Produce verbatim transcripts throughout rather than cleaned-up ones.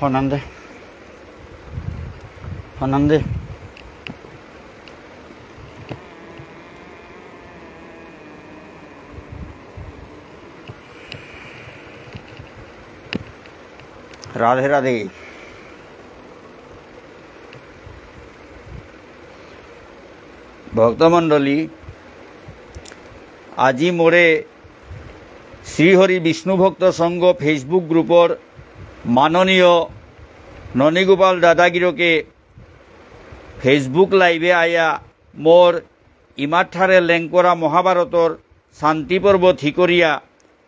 ফোন আন দে। ফোন আন দে। রাধে রাধে। ভক্তমণ্ডলী, আজি মোরে শ্রীহরি বিষ্ণু ভক্ত সংঘ Facebook গ্রুপর মাননীয় ননীগোপাল দাদাগিরকে Facebook লাইভে আয়া মোর ইমাঠারে লেংকরা মহাভারতর শান্তি পর্ব থিকরিয়া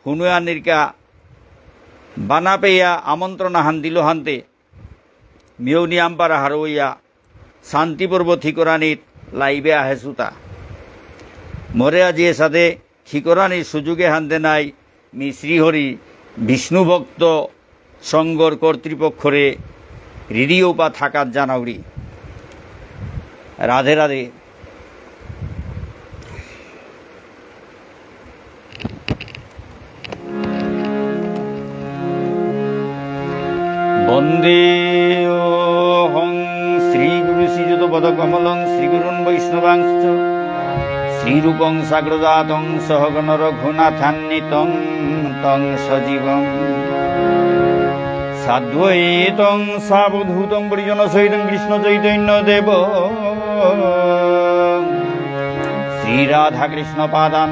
হুনুয়ানিরকা বানাপেয়া আমন্ত্রণ আহান দিল হান্তে মিয়ৌনি আমপারা হারৌয়া শান্তি পর্ব থিকরানিত লাইভে আহেসুতা। মোরে আজি এসাদে থিকরানির সুযোগে হান্তে নাই মি শ্রীহরি বিষ্ণু ভক্ত সংঘর কর্তৃপক্ষরে রিডিও পা থাকাত জানাউরি। রাধে রাধে। বন্দেহং শ্রীগুরু শ্রীযুতপদকমলং শ্রীগুরুন বৈষ্ণবাংশ্চ শ্রীরূপং সাগ্রজাতং সহগণ রঘুনাথান্বিতং তং সজীবং সাদ্বৈতং সাবধূতং পরিজন সহিতং কৃষ্ণ চৈতন্য দেব শ্রীরাধাকৃষ্ণ পাদান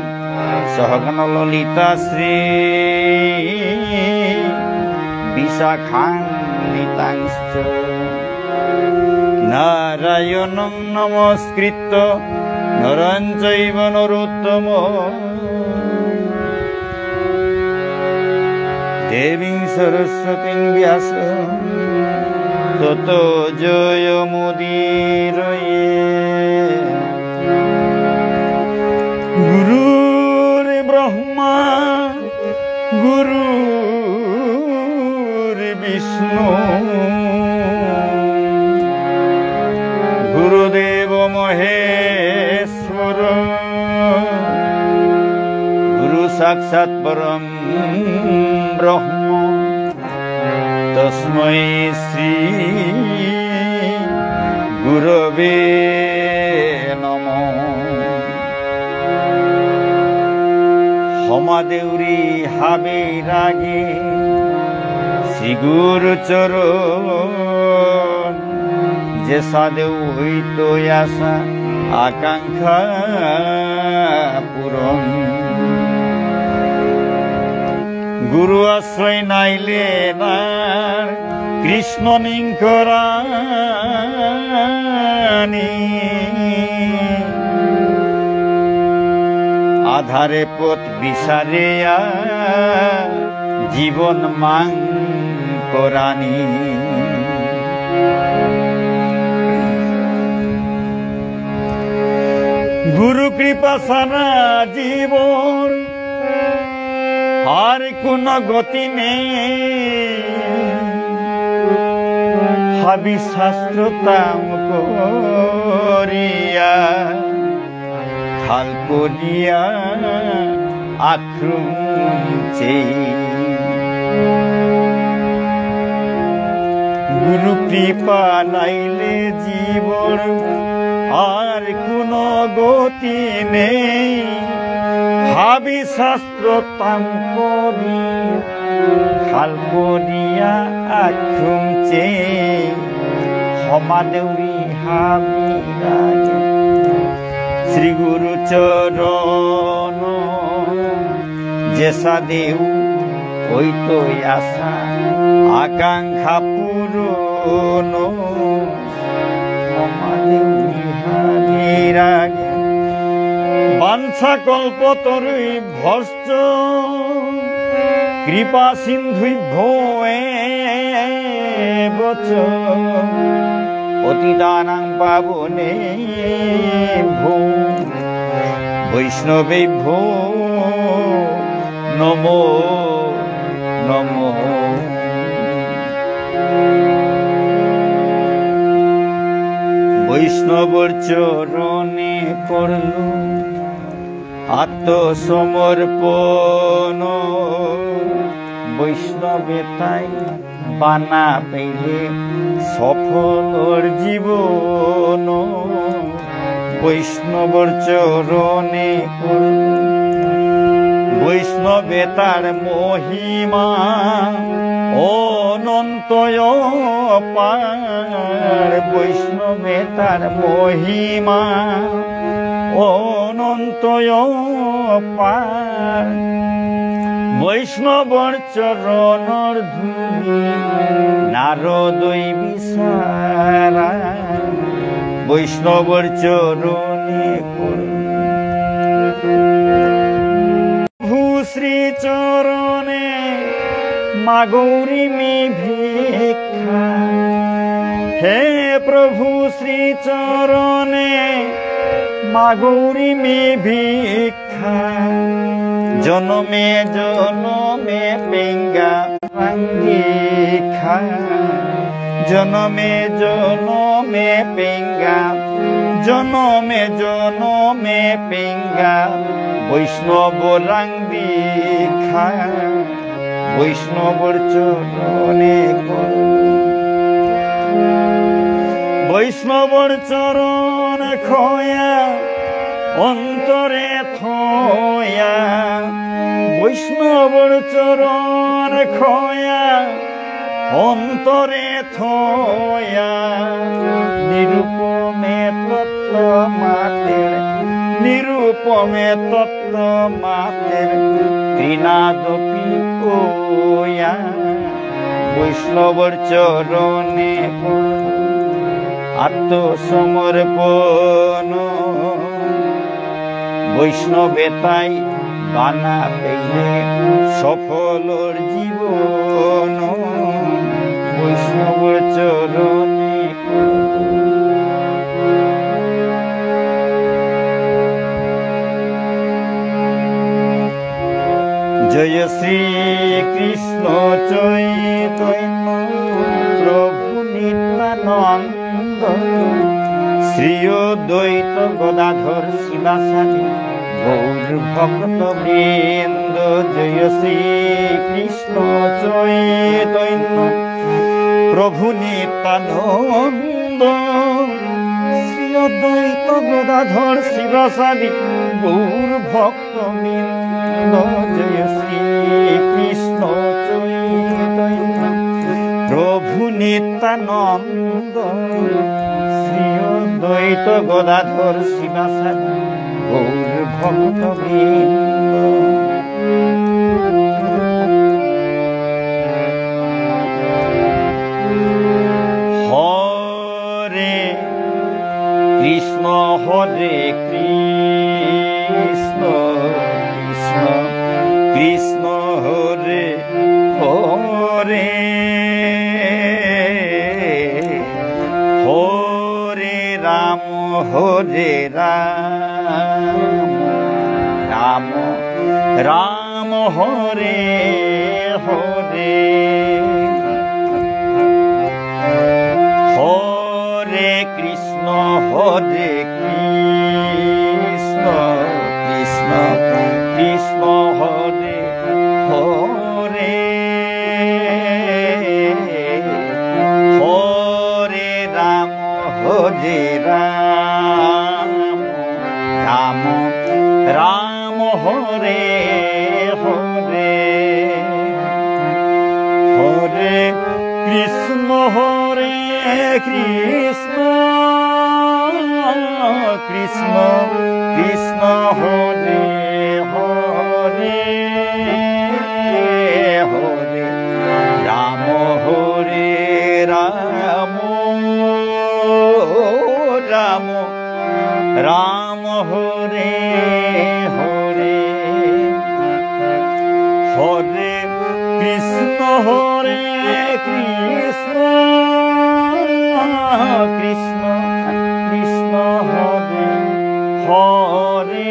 সহগণ ললিতা শ্রী বিশাখান্বিতাংশ্চ। নারায়ণং নমস্কৃত্য নরং চৈব নরোত্তম। দেবীং সরস্বতীং ব্যাসং ততো জয়মুদীরয়েৎ। গুরুর্ব্রহ্মা গুরুর্বিষ্ণু গুরুদেব মহেশ্বর গুরু সাক্ষাৎ পরম ব্রহ্ম তস্মৈ শ্রী গুরবে নমঃ। হমাদেউরি হাবির আগে শ্রী গুরু চরণ, যে সাদেউ হইত আশা আকাঙ্ক্ষা পূরণ। গুরু আশ্রয় নাইলে না কৃষ্ণ নিংকরানি। আধারে পথ বিচারিয়া জীবন মাং করানি। গুরু কৃপা ছাড়া জীবন আর কোনো গতি নেই। হাবি শাস্ত্র তাম করিয়া খাল করিয়া আক্রুঞ্চে। গুরু কৃপা নাইলে জীবন আর কোনো গতি নেই, হাবি শাস্ত্র তাম করি, খাল করিয়া আখুম চে, হমা দেউরি হাবি রাগে। শ্রী গুরু চরণ যেসা দেউ, ওই তো আশা আকাঙ্ক্ষা পূরণ। বাঞ্ছা কল্পতরুভ্যশ্চ কৃপা সিন্ধুভ্যো এব চ। পতিতানাং পাবনেভ্যো বৈষ্ণবেভ্যো নমো নমো। বৈষ্ণবর চরণে করলু আত্মসমর্পণ। বৈষ্ণবে তাই বানা পেলে সফলর জীবন। বৈষ্ণবর চরণে করলু বৈষ্ণবে তার মহিমা অনন্ত অপার। বৈষ্ণবে তার মহিমা অনন্ত অপার। বৈষ্ণবর চরণর ধুলি নারদই বিসারা। বৈষ্ণবর চরণে করলু। প্রভু শ্রী চরণে মাগৌরি মি ভিক্ষা। হে প্রভু শ্রী চরণে মাগৌরি মি ভিক্ষা। জনমে জনমে পেঙ্গা রাঙ্গিখা। জনমে জনমে পেঙ্গা, জনমে জনমে পেঙ্গা, বৈষ্ণব রাঙ্গিখা। বৈষ্ণবর চরণে করলু। বৈষ্ণবর চরণ খয়া অন্তরে থয়া, বৈষ্ণবর চরণ খয়া অন্তরে থয়া। নিরুপমে তত্ত্ব মাতের, নিরুপমে তত্ত্ব মাতের, ত্রিনাদপি কয়া। বৈষ্ণবর চরণে আত্মসমর্পণ। বৈষ্ণবে তাই বানা পেলে সফলর জীবন। বৈষ্ণবর চরণে জয় শ্রীকৃষ্ণ চৈতন্য প্রভু নিত্যানন্দ, শ্রী অদ্বৈত গদাধর শ্রীবাসাদি গৌর ভক্ত বৃন্দ। জয় শ্রীকৃষ্ণ চৈতন্য প্রভু নিত্যানন্দ, শ্রী অদ্বৈত গদাধর শ্রীবাসাদি গৌর ভক্ত বৃন্দ। জয় শ্রীকৃষ্ণ চৈতন্য প্রভু নিত্যানন্দ, শ্রী অদ্বৈত গদাধর শ্রীবাসাদি গৌর ভক্ত বৃন্দ। হরে কৃষ্ণ, হরে কৃষ্ণ, কৃষ্ণ কৃষ্ণ, হরে হরে, হরে রাম, হরে রাম, রাম রাম, হরে হরে। হরে কৃষ্ণ, হরে কৃষ্ণ, কৃষ্ণ কৃষ্ণ, হরে হরে। হরে রাম, হরে রাম, কৃষ্ণ কৃষ্ণ হরে হরে হরে রাম হরে রাম রাম রাম হরে হরে হরে কৃষ্ণ হরে কৃষ্ণ কৃষ্ণ কৃষ্ণ হরে হরে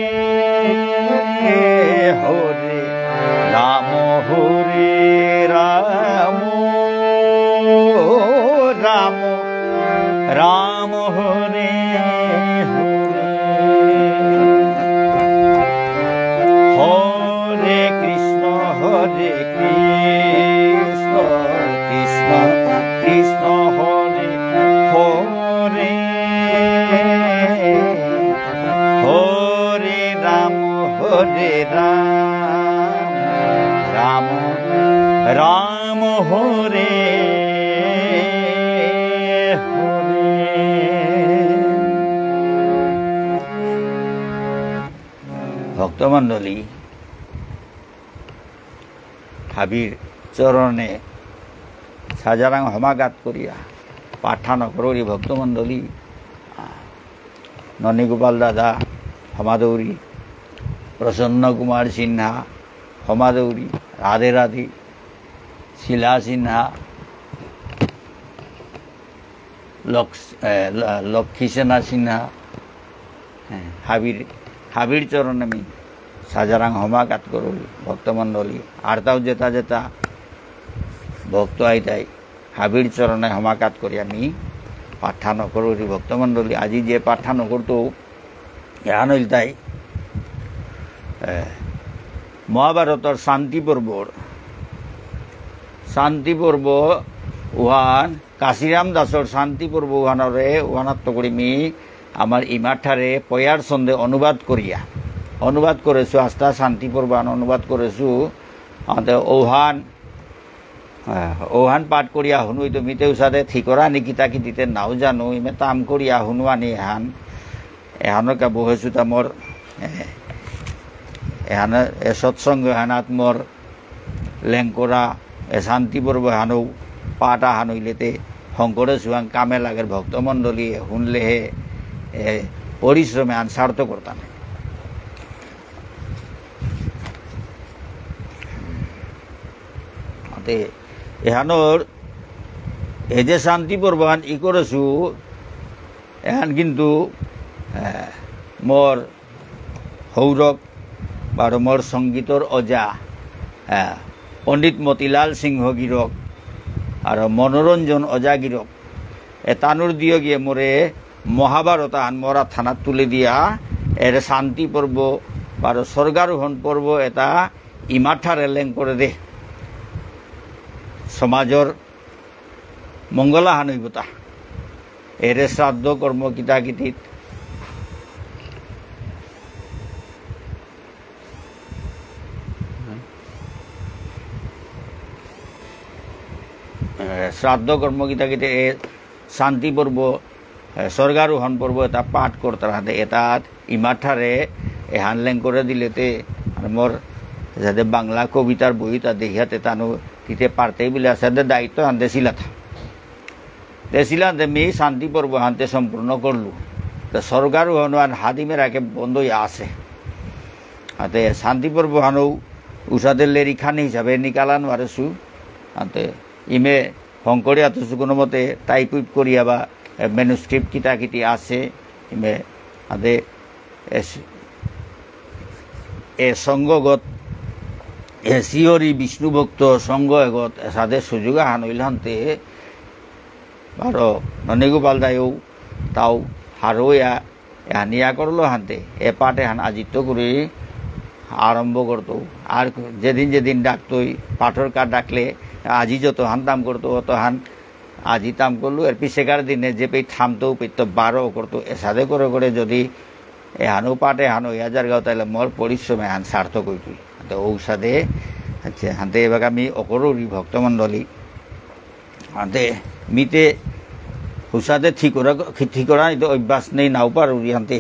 হরে রাম হরে রাম রাম রাম হরে হরে। হরে কৃষ্ণ হরে কৃষ্ণ কৃষ্ণ কৃষ্ণ হরে হরে হরে রাম হরে রাম রাম রাম হরে হরে। ভক্তমণ্ডলী, হাবির চরণে সাজারাং হমাগাত করিয়া পাঠান করুরি ভক্তমণ্ডলী। ননীগোপাল দাদা হমাদৌরি, প্রসন্ন কুমার সিনহা হমাদৌরি, রাধে রাধে, শিলা সিনহা, লক্ষ-, এ, ল-, লক্ষ্মী সেনা সিনহা, হ্যাঁ, হাবির, হাবির চরণে আমি সাজারাং হমাগাত করুরি ভক্তমণ্ডলী। আরতাও যেতা যেতা ভক্ত আইতাই, হাবির চরণে হমাগাত করি আমি পাঠান করুরি ভক্তমণ্ডলী। আজি যে পাঠান করতৌ, এহান ইলতাই, এ, মহাভারতর শান্তি পর্বর, শান্তি পর্ব ওহান কাশিরাম দাসর শান্তি পর্ব ওহানরে, ওহানাত্ত করি মি আমার ইমাঠারে পয়ার ছন্দে অনুবাদ করিয়া, অনুবাদ করেছু, আস্তা শান্তি পর্ব আন অনুবাদ করেছু। আনতে ওহান, আহ, ওহান পাঠ করিয়া হুনুই তো মিতে উসাদে ঠিকরা নি কিতা কিতিতে নাও জানো, ইমে তাম করিয়া হুনুয়ানি এহান, এহানর কা বহেছু তা মোর, এ, এহান, এ সৎসঙ্গ এহানাত মোর লেংকরা, এ শান্তি পর্ব হানৌ, পাটা হানইলেতে, হংকরে সুয়াং কামে লাগের ভক্তমণ্ডলী, হুনলে হে, এ, পরিশ্রমে আন সার্থক করতানে। আতে, এহানর, এ যে শান্তি পর্ব হান ই করেছু, এহান কিন্তু, এ, মোর হৌরক বারো মোর সঙ্গীতর অজা, হ্যাঁ, পণ্ডিত মতিলাল সিংহ গিরক, আর মনোরঞ্জন অজা গিরক, এ তানুর দিয়গিয়ে মোরে মহাভারত আন মোরা থানাত তুলে দিয়া, এর শান্তি পর্ব, বারো স্বর্গারোহণ পর্ব, এটা ইমাঠারে লেং করে দে। সমাজর মঙ্গলাহান হইব তা। এরে শ্রাদ্ধ কর্ম কিতা কিতিত। এ, শ্রাদ্ধ কর্ম কিতা কিতে এ শান্তি পর্ব, এ, স্বর্গারোহণ পর্ব এটা পাঠ করতারা হাতে এটাত ইমাঠারে এহান লেং করে দিলেতে আর মোর যাতে বাংলা কবিতার বইটা দেখিয়াতে তানু দিতে পারতেই বলে আছে দায়িত্ব আনতে সিলাথা। দেসিলাতে মি শান্তি পর্ব হানতে সম্পূর্ণ করলু। তো স্বর্গারোহণ আন হাদিমে রাখে বন্ধ ইয়া আছে। আতে শান্তি পর্ব হানও উষাদের লেরিখানি হিসাবে নিকালান মারেসু। আতে ইমে হংকরিয়া তো কোনো মতে টাইপ উইপ করিয়া বা, এ, ম্যানুস্ক্রিপ্ট কিতা কিতি আছে। ইমে আতে এস-, এ সংঘগত, এ শ্রীহরি বিষ্ণু ভক্ত সংঘ এগত এসাদে সুযোগ আহান হইল হানতে, বারো ননীগোপাল দায়ও তাও হারৌয়া, এহান ইয়া করলো হানতে, এ পাঠ এহান আজিত করে আরম্ভ করতো। আর যেদিন যেদিন ডাকতই, পাঠর কার ডাকলে, আজি যত হান তাম করতো, অত হান আজি তাম করলু, এর পিছেকার দিনে যে পেই থামতো, পেই তো বারো করতো, এসাদে করে করে যদি এহানো পাঠ এহানো ইয়া যারগাও, তাহলে মোর পরিশ্রম এহান সার্থক হইতই। তো ঔসাদে, আচ্ছা, হানতে এবার আমি অকরুরি ভক্তমণ্ডলী, হানতে মিতে হুসাদে ঠিক করা, ঠিক করা নিতে অভ্যাস নেই, নাও পারুরি হানতে।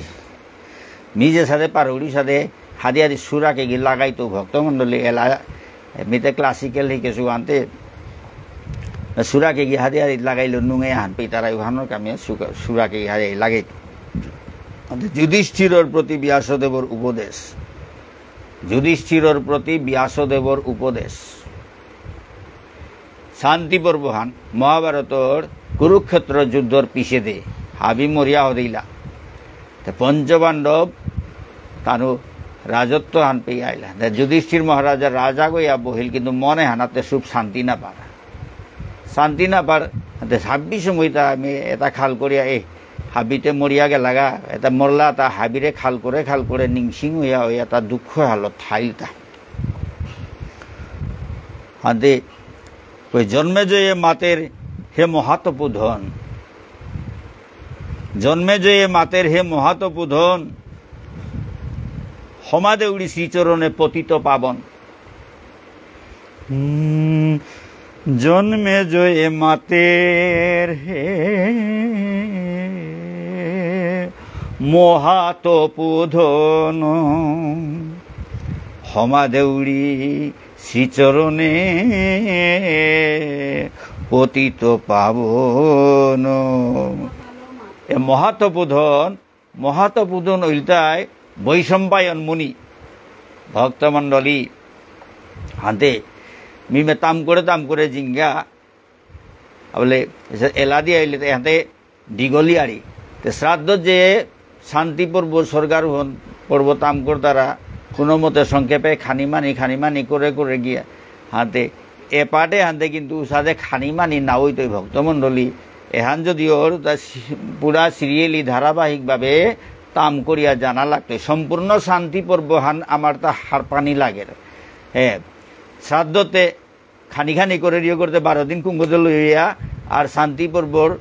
মি যে সাদে পারুড়ি সাদে হাদি হাদি সুরাকে গি লাগাইতো ভক্তমণ্ডলী এলা, মিতে classical হিকেসু আনতে, সুরাকে গি হাদি হাদি লাগাইলো নুঙে হান পেইতারা উহানর কামে সুকা-, সুরাকে গি হাদি হাদি লাগাইতো। আনতে যুধিষ্ঠিরর প্রতি ব্যাসদেবর উপদেশ। যুধিষ্ঠিরর প্রতি ব্যাসদেবর উপদেশ। শান্তি পর্ব হান মহাভারতর কুরুক্ষেত্র যুদ্ধর পিছেদে হাবি মরিয়া হদিলা। তে পঞ্চপাণ্ডব তানু রাজত্ব হান পেয়ে আইলা। তে যুধিষ্ঠির মহারাজা রাজা গইয়া বহিল, কিন্তু মনে হানাতে সুখ শান্তি না পারা। শান্তি না পার, তে হাবি সময়তা আমি এটা খাল করিয়া, এ, হাবিতে মরিয়া গেলাগা, এটা মরলা, তা হাবিরে খাল করে, খাল করে নিংসিং হইয়া, হইয়া তা দুঃখ হালত থাইলতা। হাতে কই, "জন্মেজয়ে মাতের হে মহাতপু ধন, জন্মেজয়ে মাতের হে মহাতপু ধন, হমাদেউরি শ্রীচরণে পতিত পাবন।" হুম, জন্মেজয়ে মাতের হে মহাতপু ধন, হমাদেউরি শ্রীচরণে পতিত পাবন। এ মহাতপু ধন, মহাতপু ধন ইলতাই বৈশম্পায়ন মুনি। ভক্তমণ্ডলী, হাতে মিমে তাম করে তাম করে জিঙ্গা, বলে, এলা দিয়া আইলে তে হাতে দীঘল ইয়ারি। তে শ্রাদ্ধ যে শান্তি পর্ব, স্বর্গারোহণ পর্ব তাম করতারা, কোনো মতে সংক্ষেপে খানিমানি, খানিমানি করে করে গিয়া, হাতে এ পাঠে হাতে কিন্তু উসাদে খানিমানি না হইতই ভক্তমণ্ডলী। এহান যদি ওর তা সি-, পুরা serially ধারাবাহিকভাবে তাম করিয়া জানা লাগতই। সম্পূর্ণ শান্তি পর্ব হান আমার তা হারপানি লাগের। হ্যাঁ, শ্রাদ্ধতে খানি খানি করে রিও করতে বারো দিন কুঙ্গতে লইয়া, আর শান্তি পর্বর,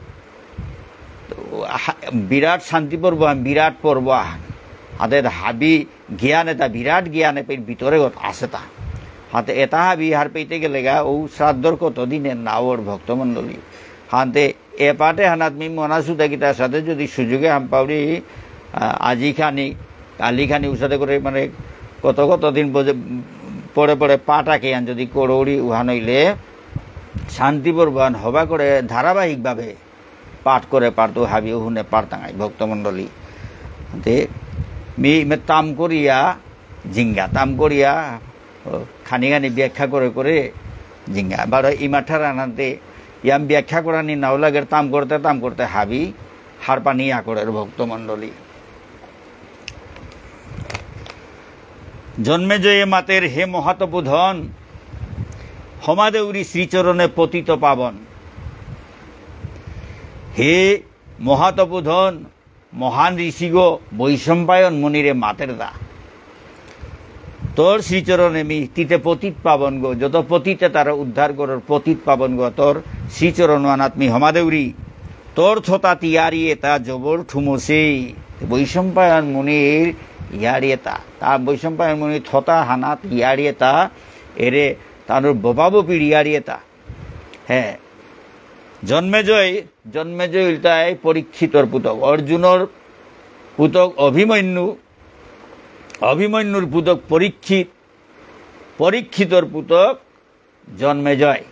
হা-, বিরাট শান্তি পর্ব আহান, বিরাট পর্ব আহান। হাতে হাবি জ্ঞান এটা, বিরাট জ্ঞান এপেই ভিতরে গত আছে তা। হাতে এটা হাবি হার পেইতে গেলে গা, ও শ্রাদ্ধর কত দিনের নাওর ভক্তমণ্ডলী। হাতে এ পাঠে হানাত মি মনা সুতা গীতার সাথে যদি সুযোগে হাম পাউরি, আ, আজি খানি, কালি খানি উসাদে করে মানে কত কত দিন বজে-, পরে পরে পাঠ আকে আন যদি করৌরি উহান হইলে শান্তি পর্ব আন হবা করে ধারাবাহিকভাবে পাঠ করে পারতো হাবিও হুনে পারতাঙাই ভক্তমণ্ডলী। তে মি মে তাম করিয়া জিঙ্গা তাম করিয়া, ও, খানি খানি ব্যাখ্যা করে করে জিঙ্গা। বারো ইমাঠার আনাতে ইয়াম ব্যাখ্যা করানি নাও লাগের, তাম করতে তাম করতে হাবি হারপানি আকরের ভক্তমণ্ডলী। জন্মেজয়ে মাতের হে মহাতপু ধন, হমাদেউরি শ্রীচরণে পতিত পাবন। হে মহাতপু ধন, মহান ঋষিগ বৈশম্পায়ন মুনিরে মাতের দা। তোর শ্রীচরণে মি তিতে পতিত পাবন গো, যত পতিতে তারা উদ্ধার করর পতিত পাবন গো, তোর শ্রীচরণ আনাত মি হমাদেউরি। তোর থতা তিয়ারি এতা জবর ঠুমসে। বৈশম্পায়ন মুনির ইয়ারি এতা। তা বৈশম্পায়ন মুনির থতা হানাত ইয়ারি এতা, এরে তানুর ববা বপির ইয়ারি এতা। হ্যাঁ, জন্মেজয়, জন্মেজয় ইলতাই পরীক্ষিতর পুতক, অর্জুনর পুতক অভিমন্যু, অভিমন্যুর পুতক পরীক্ষিত, পরীক্ষিতর পুতক জন্মেজয়।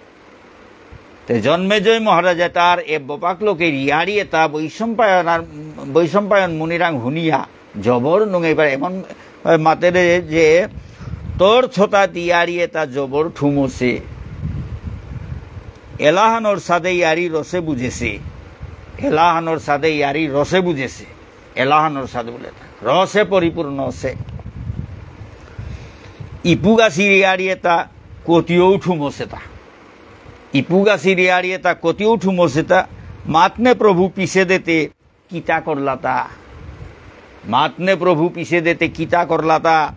তে জন্মেজয় মহারাজা তার এ বপাক লোকে ইয়ারি এতা বৈশম্পায়ন আর, বৈশম্পায়ন মুনিরাং হুনিয়া জবর নুঙে এবার এমন, এ, মাতেরে যে তোর থতা তিয়ারি এতা জবর ঠুমসে। এলাহানর সাদে ইয়ারি রসে বুঝেসে। এলাহানর সাদে ইয়ারি রসে বুঝেসে। এলাহানর সাদে বুলে তা। রসে পরিপূর্ণ সে। ইপুগাছির ইয়ারি এতা কতিও ঠুমসে তা। ইপুগাছির ইয়ারি এতা কতিও ঠুমসে তা। মাতনে প্রভু পিছে দেতে কিতা করলাতা। মাতনে প্রভু পিছে দেতে কিতা করলাতা।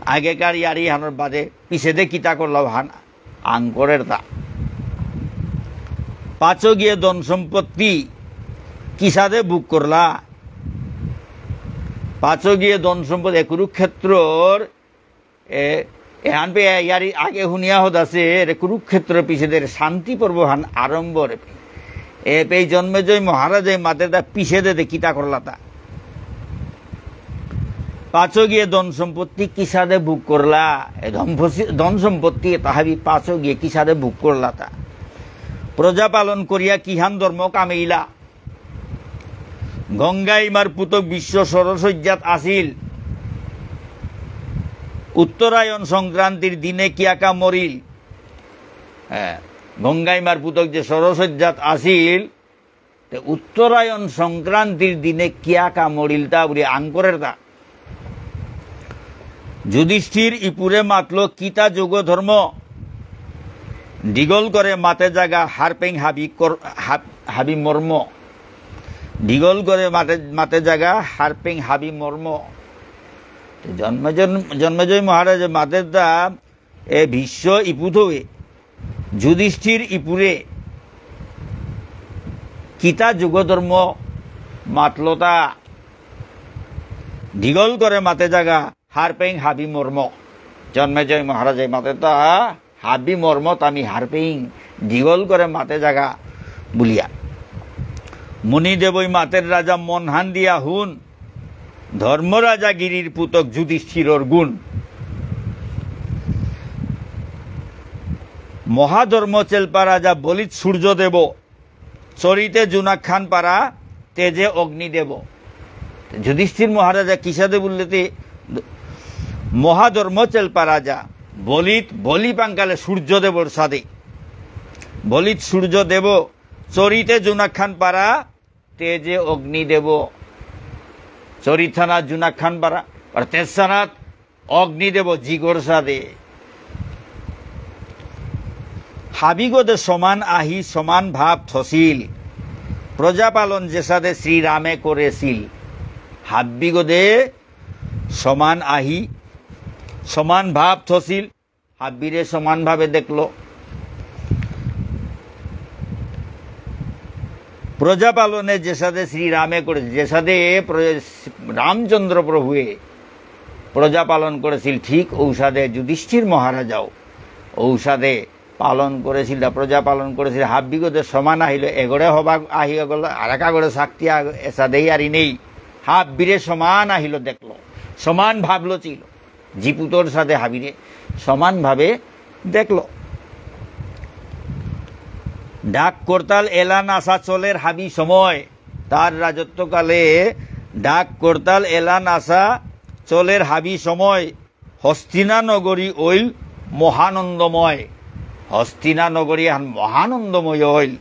আগেকার ইয়ারি হানর বাদে পিছে দে কিতা করলা হান আঙকরের তা। পাচগিয়ে ধন সম্পত্তি কিসাদে ভোগ করলা। পাচগিয়ে ধন সম্পদ এ কুরুক্ষেত্রর এ, এহান পে ইয়ারি আগে হুনিয়া হদাসে, এরে কুরুক্ষেত্র পিছেদের শান্তি পর্ব হান আরম্ভ রে। এ পে জন্মেজয় মহারাজে মাতে দা পিছেদে দে কিতা করলা তা। পাচগিয়ে ধন সম্পত্তি কিসাদে ভোগ করলা? এ ধন ফসি-, ধন সম্পত্তি এতা হাবি পাচগিয়ে কিসাদে ভোগ করলা তা? প্রজা পালন করিয়া কিহান ধর্ম কামেইলা? গঙ্গা ইমার পুতক ভীষ্ম শরশয্যাত আসিল। উত্তরায়ণ সংক্রান্তির দিনে কিয়াকা মরিল? হ্যাঁ, গঙ্গা ইমার পুতক যে শরশয্যাত আসিল, তে উত্তরায়ণ সংক্রান্তির দিনে কিয়াকা মরিল তা বুলে আঙকরের তা। যুধিষ্ঠির ইপুরে মাতল কিতা যোগ ধর্ম, দীঘল করে মাতে জাগা হারপেং হাবি কর-, হাব-, হাবি মর্ম। দীঘল করে মাতে, মাতে জাগা হারপেং হাবি মর্ম। তে জন্মে-, জন্ম-, জন্মেজয় মহারাজ মাতের তা এ ভীষ্ম ইপুথৌয়ে, যুধিষ্ঠির ইপুরে, কিতা যোগ ধর্ম মাতলতা, দীঘল করে মাতে জাগা, হারপেং হাবি মর্ম। জন্মেজয় মহারাজে মাতের তা, হাবি মর্ম তামি হারপেং, দীঘল করে মাতে জাগা বুলিয়া। মুনি দেবই মাতের রাজা মনহান দিয়া হুন, ধর্মরাজা গিরির পুতক যুধিষ্ঠিরর গুণ। মহাধর্ম চেলপা রাজা বলিত সূর্যদেব, চরিতে জুনাকহান পারা তেজে অগ্নিদেব। যুধিষ্ঠির মহারাজা কিসাদে বুললেতে, মহাধর্ম চেলপা রাজা, বলিত, বলি পাঙ্কালে সূর্যদেবর সাদে। বলিত সূর্যদেব, চরিতে জুনাকহান পারা তেজে অগ্নিদেব। চরিতহানাত জুনাকহান পারা, আর তেজহানাত অগ্নিদেব জিগর সাদে। হাবিগদে সমান আহি সমান ভাব থসিল। প্রজাপালন যেসাদে শ্রীরামে করেসিল। হাব্বিগদে সমান আহি সমান ভাব থসিল। হাব্বিরে সমানভাবে দেখল। প্রজাপালনে যেসাদে শ্রীরামে করে, যেসাদে প্র-, রামচন্দ্র প্রভুয়ে প্রজাপালন করেসিল, ঠিক ঔসাদে যুধিষ্ঠির মহারাজাও ঔসাদে পালন করেসিল, প্রজা পালন করেসিল। হাব্বিগদে সমান আহিল, এগরে হবা আহি গেল, আর এক আগরে শক্তি আগ-, এসাদেই আরি নেই। হাব্বিরে সমান আহিল দেখল, সমান ভাবল চিল। জিপুতর সাদে হাবিরে সমানভাবে দেখল। ডাক করতাল এলা নাসা চলের হাবি সময়। তার রাজত্বকালে ডাক করতাল এলা নাসা চলের হাবি সময়। হস্তিনা নগরী অইল মহানন্দময়। হস্তিনা নগরী এহান মহানন্দময় অইল।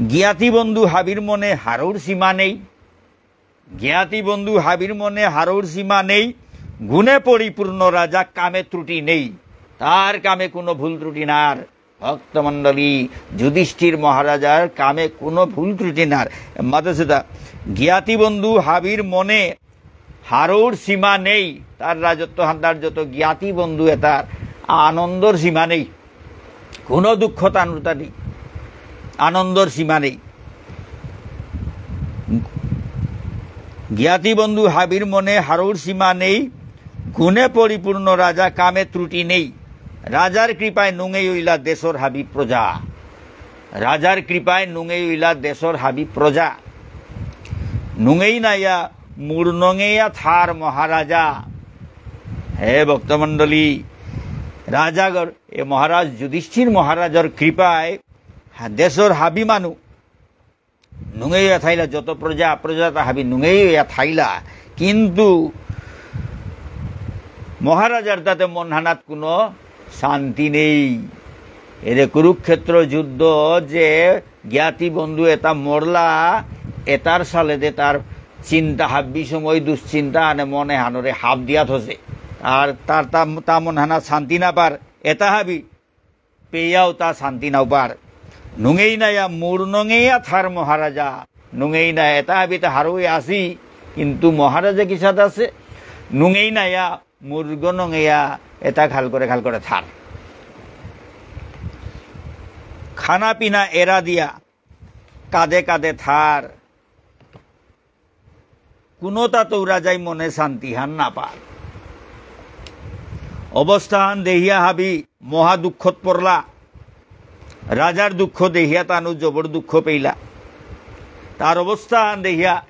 জ্ঞাতি বন্ধু হাবির মনে হারৌর সীমা নেই। জ্ঞাতি বন্ধু হাবির মনে হারৌর সীমা নেই, গুণে পরিপূর্ণ রাজা কামে ত্রুটি নেই। তার কামে কোনো ভুল ত্রুটি নার। ভক্তমণ্ডলী, যুধিষ্ঠির মহারাজার কামে কোনো ভুল ত্রুটি নার। মাতেসিতা, জ্ঞাতি বন্ধু হাবির মনে হারৌর সীমা নেই। তার রাজত্ব হান্দার যত জ্ঞাতি বন্ধু এতার আনন্দর সীমা নেই। কোনো দুঃখ তানুরতা নেই, আনন্দর সীমা নেই। জ্ঞাতি বন্ধু হাবির মনে হারৌর সীমা নেই, গুণে পরিপূর্ণ রাজা কামে ত্রুটি নেই। রাজার কৃপায় নুঙেই অইলা দেশর হাবি প্রজা। রাজার কৃপায় নুঙেই অইলা দেশর হাবি প্রজা। নুঙেই নাইয়া মুর নঙেয়া থার মহারাজা। হে ভক্তমণ্ডলী, রাজাগর এ মহারাজ যুধিষ্ঠির মহারাজর কৃপায় হা-, দেশর হাবি মানু নুঙেই অয়া থাইলা, যত প্রজা, প্রজা তা হাবি নুঙেই অয়া থাইলা। কিন্তু মহারাজার তাতে মনহানাত কোনো শান্তি নেই। এরে কুরুক্ষেত্র যুদ্ধ যে জ্ঞাতি বন্ধু এতা মরলা, এতার সালেদে তার চিন্তা হাব্বি সময় দুশ্চিন্তা আনে মনে হানরে হাফ দিয়া থসে। আর তার তা, তা মনহানা শান্তি না পার, এতা হাবি পেয়াও তা শান্তি নাও পার। নুঙেই নায়া মুর নঙেয়া থার মহারাজা। নুঙেই নায়া এতা হাবি তা হারৌ আসি, কিন্তু মহারাজা কিসাদে আসে? নুঙেই নায়া মুরগ নঙেয়া এতা খাল করে খাল করে থার। খানা পিনা এরা দিয়া কাঁদে কাঁদে থার। কুনোতা তো রাজাই মনে শান্তি হান না পার। অবস্থা হান দেহিয়া হাবি মহা দুঃখত পড়লা। রাজার দুঃখ দেহিয়া তানু জবর দুঃখ পেইলা। তার অবস্থা হান দেহিয়া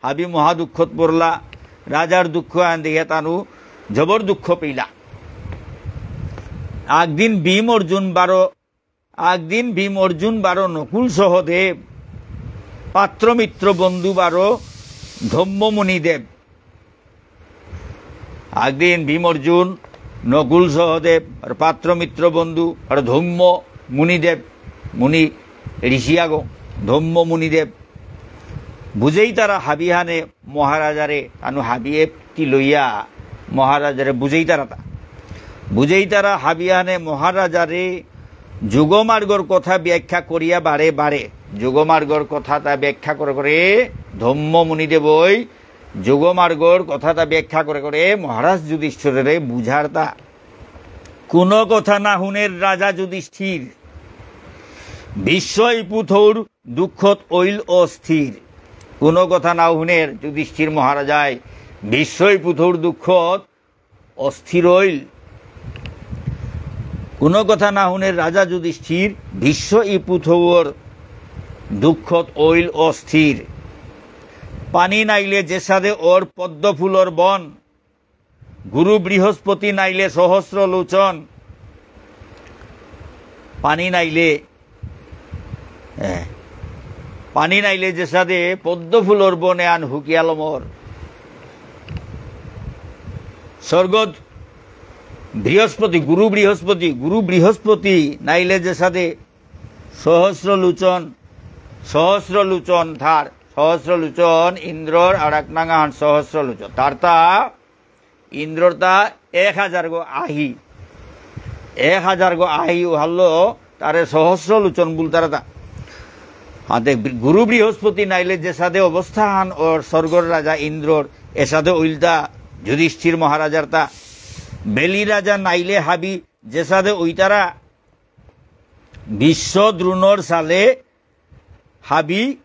হাবি মহা দুঃখত পড়লা, রাজার দুঃখ আন দেখিয়া তানু জবর দুঃখ পেইলা। আগদিন ভীম অর্জুন বারো, আগদিন ভীম অর্জুন বারো নকুল সহদেব, পাত্র মিত্র বন্ধু বারো ধম্ম মুনিদেব। আগদিন ভীম অর্জুন, নকুল সহদেব, আর পাত্র মিত্র বন্ধু, আর ধম্ম মুনিদেব, মুনি ঋষি আগো, ধম্ম মুনিদেব। বুঝেইতারা হাবিহানে মহারাজারে, তানু হাবিয়ে তি লইয়া মহারাজারে বুঝেইতারা তা। বুঝেইতারা হাবিহানে মহারাজারে যোগমার্গর কথা ব্যাখ্যা করিয়া বারে বারে, যোগমার্গর কথা তা ব্যাখ্যা করে করে ধম্ম মুনিদেবই যোগমার্গর কথা তা ব্যাখ্যা করে করে মহারাজ যুধিষ্ঠিররে বুঝারতা। কোনো কথা না হুনের রাজা যুধিষ্ঠির, ভীষ্ম ইপুথৌর দুঃখত অইল অস্থির। কোনো কথা না হুনের যুধিষ্ঠির মহারাজায় ভীষ্ম ইপুথৌর দুঃখত অস্থির অইল। কোনো কথা না হুনের রাজা যুধিষ্ঠির, ভীষ্ম ইপুথৌর দুঃখত অইল অস্থির। পানি নাইলে যেসাদে অর পদ্ম ফুলর বন, গুরু বৃহস্পতি নাইলে সহস্র লোচন। পানি নাইলে, এ, পানি নাইলে যেসাদে পদ্ম ফুলর বনে আন হুকিয়া লমর। স্বর্গত বৃহস্পতি, গুরু বৃহস্পতি, গুরু বৃহস্পতি নাইলে যেসাদে সহস্র লোচন, সহস্র লোচন থার, সহস্র লোচন ইন্দ্রর আর এক নাঙহান সহস্র লোচন। তার তা ইন্দ্রর তা এক হাজার গো আহি, এক হাজার গো আহি উহাল্লো তারে সহস্র লোচন বুলতারা তা। হাতে বৃ-, গুরু বৃহস্পতি নাইলে যেসাদে অবস্থান অর স্বর্গর রাজা ইন্দ্রর, এসাদে অইলতা যুধিষ্ঠির মহারাজার তা। বেলি রাজা নাইলে হাবি যেসাদে অইতারা, ভীষ্ম দ্রোণর সালে হাবি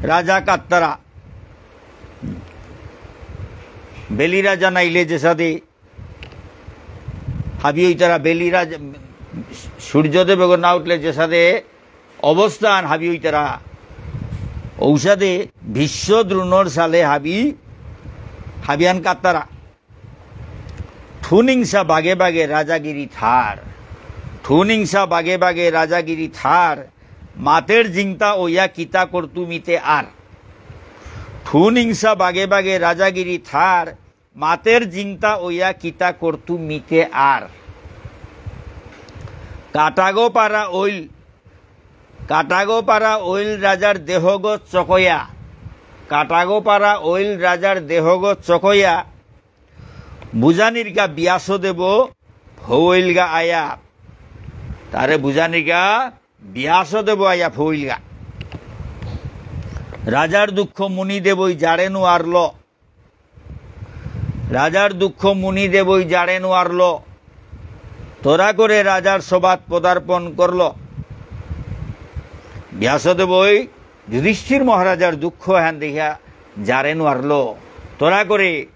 রাজা কাত্তারা। বেলি রাজা নাইলে যেসাদে হাবি অইতারা, বেলি রাজা, সূর্যদেব এগো না উঠলে যেসাদে অবস্থান হাবি অইতারা। ঔসাদে ভীষ্ম দ্রোণর সালে হাবি, হাবিয়ান কাত্তারা। ঠুনিংসা বাগে বাগে রাজাগিরি থার। ঠুনিংসা বাগে বাগে রাজাগিরি থার। মাতের জিংতা ওয়া কিতা করতু মিতে আর। ঠুনিংসা বাগে বাগে রাজাগিরি থার। মাতের জিংতা ওয়া কিতা করতু মিতে আর। কাটাগো পারা ওইল, কাটাগো পারা ওইল রাজার দেহগ চকয়া। কাটাগো পারা ওইল রাজার দেহগ চকয়া। বুজানিরকা ব্যাসদেব ভৌইলগা আয়া। তারে বুজানিরকা ব্যাসদেব আয়া ভৌইলগা। রাজার দুঃখ মুনিদেবই জারে নুয়ারল। রাজার দুঃখ মুনিদেবই জারে নুয়ারল। তরা করে রাজার সভাত পদার্পণ করল। ব্যাসদেবই যুধিষ্ঠির মহারাজার দুঃখ হান দেখিয়া জারে নুয়ারল। তরা করে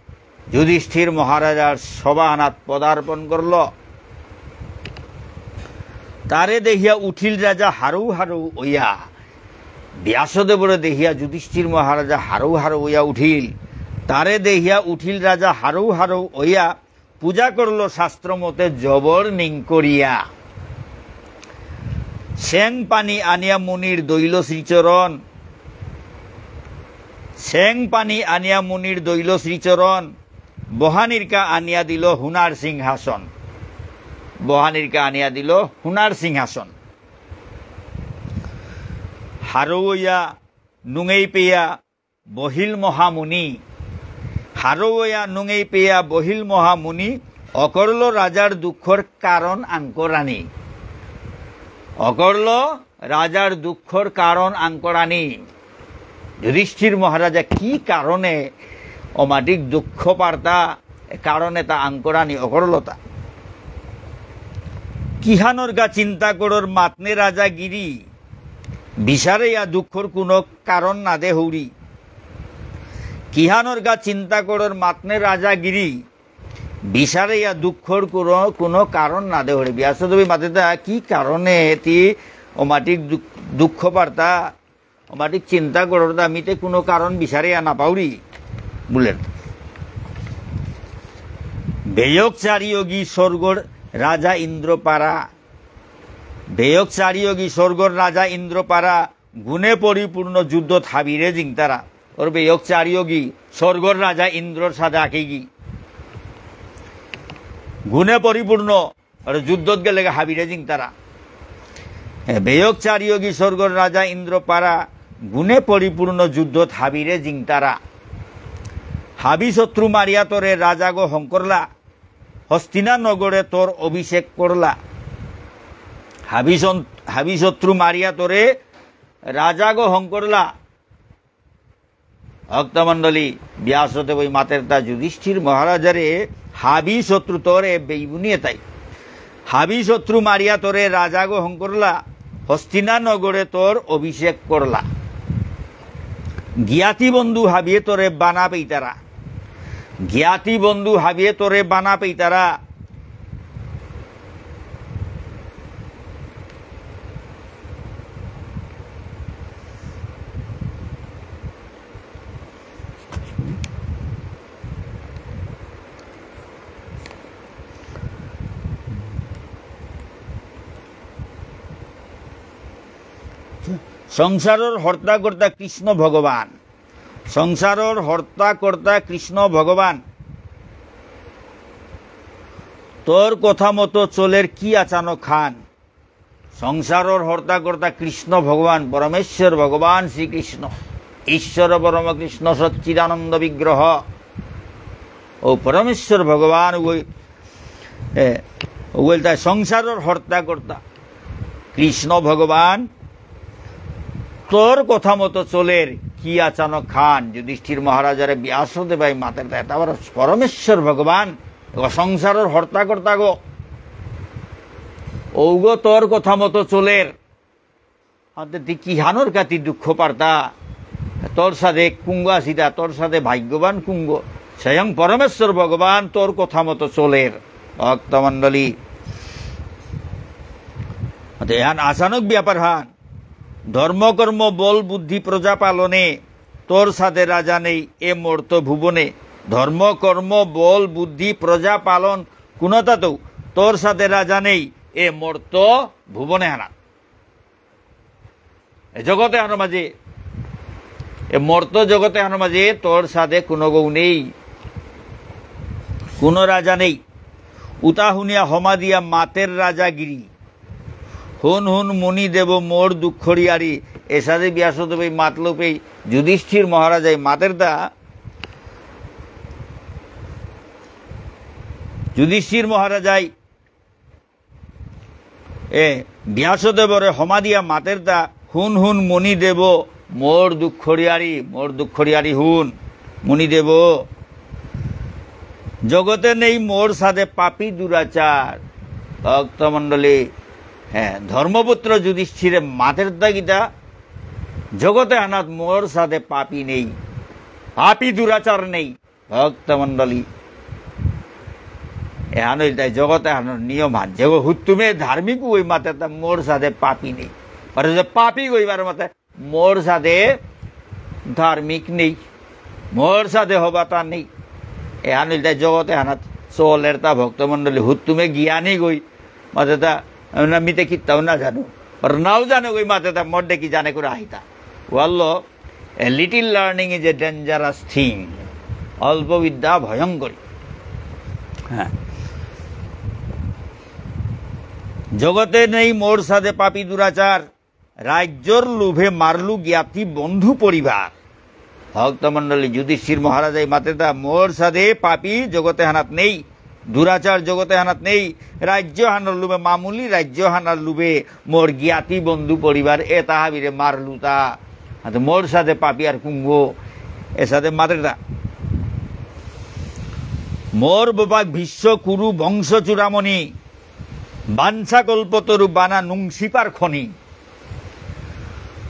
যুধিষ্ঠির মহারাজার সভাহানাত পদার্পণ করল। তারে দেখিয়া উঠিল রাজা হারৌ হারৌ ওয়া। ব্যাসদেবরে দেখিয়া যুধিষ্ঠির মহারাজা হারৌ হারৌ ওয়া উঠিল। তারে দেখিয়া উঠিল রাজা হারৌ হারৌ ওয়া, পূজা করল শাস্ত্র মতে জবর নিংকরিয়া। সেং পানি আনিয়া মুনির দইল শ্রীচরণ। সেং পানি আনিয়া মুনির দইল শ্রীচরণ। বহানিরকা আনিয়া দিল হুনার সিংহাসন। বহানিরকা আনিয়া দিল হুনার সিংহাসন। হারৌ ওয়া নুঙেই পেয়া বহিল মহামুনি। হারৌ ওয়া নুঙেই পেয়া বহিল মহামুনি, অকরল রাজার দুঃখর কারণ আঙকরানি। অকরল রাজার দুঃখর কারণ আঙকরানি। যুধিষ্ঠির মহারাজা কি কারণে অমাটিক দুঃখ পারতা, কারণে তা আঙকরানি অকরলতা। কিহানর গা চিন্তা করর মাতনে রাজা গিরি, বিচারে ইয়া দুঃখর কোনো কারণ না দে হৌরি। কিহানর গা চিন্তা করর মাতনে রাজা গিরি, বিচারে ইয়া দুঃখর কোনো, কোনো কারণ না দে হৌরি। ব্যাসদেবই মাতেতা কি কারণে তি অমাটিক দুঃখ, দুঃখ পারতা? আমার ঠিক চিন্তা করর দা, আমি তে কোনো কারণ বিচারে না পাউরি, বুলের। বেয়ক চারিয়োগী স্বর্গর রাজা ইন্দ্র পারা, বেয়ক চারিয়োগী স্বর্গর রাজা ইন্দ্র পারা, গুণে পরিপূর্ণ যুদ্ধত হাবিরে জিংতারা। ওর বেয়ক চারিয়োগী স্বর্গর রাজা ইন্দ্রর সাদে আকেগি। গুণে পরিপূর্ণ আর যুদ্ধত গেলেগা হাবিরে জিংতারা। এ, বেয়ক চারিয়োগী স্বর্গর রাজা ইন্দ্র পারা, গুণে পরিপূর্ণ যুদ্ধত হাবিরে জিংতারা। হাবি শত্রু মারিয়া তোরে রাজাগো হংকরলা, হস্তিনা নগরে তোর অভিষেক করলা। হাবি সন-, হাবি শত্রু মারিয়া তোরে রাজাগো হংকরলা। ভক্তমণ্ডলী, ব্যাসদেবই মাতের তা যুধিষ্ঠির মহারাজারে, হাবি শত্রু তোরে বেইবুনিয়ে তাই। হাবি শত্রু মারিয়া তোরে রাজাগো হংকরলা, হস্তিনা নগরে তোর অভিষেক করলা। জ্ঞাতি বন্ধু হাবিয়ে তোরে বানা পেইতারা। জ্ঞাতি বন্ধু হাবিয়ে তোরে বানা পেইতারা। সংসারর হর্তা কর্তা কৃষ্ণ ভগবান। সংসারর হর্তা কর্তা কৃষ্ণ ভগবান। তোর কথা মতো চলের কি আচানক হান। সংসারর হর্তা কর্তা কৃষ্ণ ভগবান, পরমেশ্বর ভগবান শ্রীকৃষ্ণ, ঈশ্বর পরম কৃষ্ণ সচ্চিদানন্দ বিগ্রহ। ও পরমেশ্বর ভগবান ওই, এ, ওই তাই সংসারর হর্তা কর্তা কৃষ্ণ ভগবান, তোর কথা মতো চলের কি আচানক হান। যুধিষ্ঠির মহারাজারে ব্যাসদেবাই মাতের তাই, তারপর পরমেশ্বর ভগবান ও সংসারর হর্তা কর্তা গো। ঔগো তোর কথা মতো চলের। আতে তি কিহানর কাতি দুঃখ পারতা? তোর সাদে কুঙ্গ আসিতা, তোর সাদে ভাগ্যবান কুঙ্গ। স্বয়ং পরমেশ্বর ভগবান তোর কথা মতো চলের। ভক্তমণ্ডলী। আতে এহান আচানক ব্যাপার হান। ধর্মকর্ম বল বুদ্ধি প্রজা পালনে তোর সাদে রাজা নেই এ মর্ত ভুবনে। ধর্ম, কর্ম, বল, বুদ্ধি, প্রজা পালন, কোনটাতেও তোর সাদে রাজা নেই এ মর্ত ভুবনে হানা। এ জগতে হানো মাঝে, এ মর্ত জগতে হানো মাঝে তোর সাদে কোনো গৌ নেই, কোনো রাজা নেই। উতা হুনিয়া হমা দিয়া মাতের রাজাগিরি। হুন হুন মুনি দেব মোর দুঃখরিয়ারি। এসাদে ব্যাসদেব এই মাতলো পেই যুধিষ্ঠির মহারাজাই মাতের দা। যুধিষ্ঠির মহারাজাই এ ব্যাসদেবরে হমা দিয়া মাতের দা, হুন হুন মুনি দেব মোর দুঃখরিয়ারি, মোর দুঃখরিয়ারি হুন। মুনি দেব, জগতে নেই মোর সাদে পাপী দুরাচার। ভক্তমণ্ডলী, হ্যাঁ, ধর্মপুত্র যুধিষ্ঠিরে মাতের দা গীতা, জগতে হানাত মোর সাদে পাপী নেই, পাপী দুরাচার নেই। ভক্তমণ্ডলী, এহান হইল তাই জগতে হানার নিয়ম হান। যে হুত্তুমে ধার্মিক ওই মাতে তা মোর সাদে পাপী নেই। আর যে পাপী ওইবার মাতে মোর সাদে ধার্মিক নেই, মোর সাদে হবাতা নেই। এহান হইল তাই জগতে হানাত চলের তা ভক্তমণ্ডলী। হুত্তুমে জ্ঞানী গই মাতে তা, না মিতে কিত্তাও না জানো। আর নাও জানো গই মাতে তা মোর দেখি জানে করে আহিতা। ওয়াল্লো, a little learning is a dangerous thing. অল্প বিদ্যা ভয়ঙ্করী। হ্যাঁ। জগতে নেই মোর সাদে পাপী দুরাচার, রাজ্যর লোভে মারলু জ্ঞাতি বন্ধু পরিবার। ভক্তমণ্ডলী, যুধিষ্ঠির মহারাজাই মাতে তা মোর সাদে পাপী জগতে হানাত নেই। দুরাচার জগতে হানাত নেই। রাজ্য হানার লুবে, মামুলি রাজ্য হানার লুবে মোর জ্ঞাতি বন্ধু পরিবার এতা হাবিরে মারলুতা। আতে মোর সাদে পাপী আর কুঙ্গ এসাদে মাতেরতা। মোর বোপাক ভীষ্ম কুরু বংশ চূড়ামণি, বাঞ্ছা কল্পতরু বানা নুংসিপার খনি।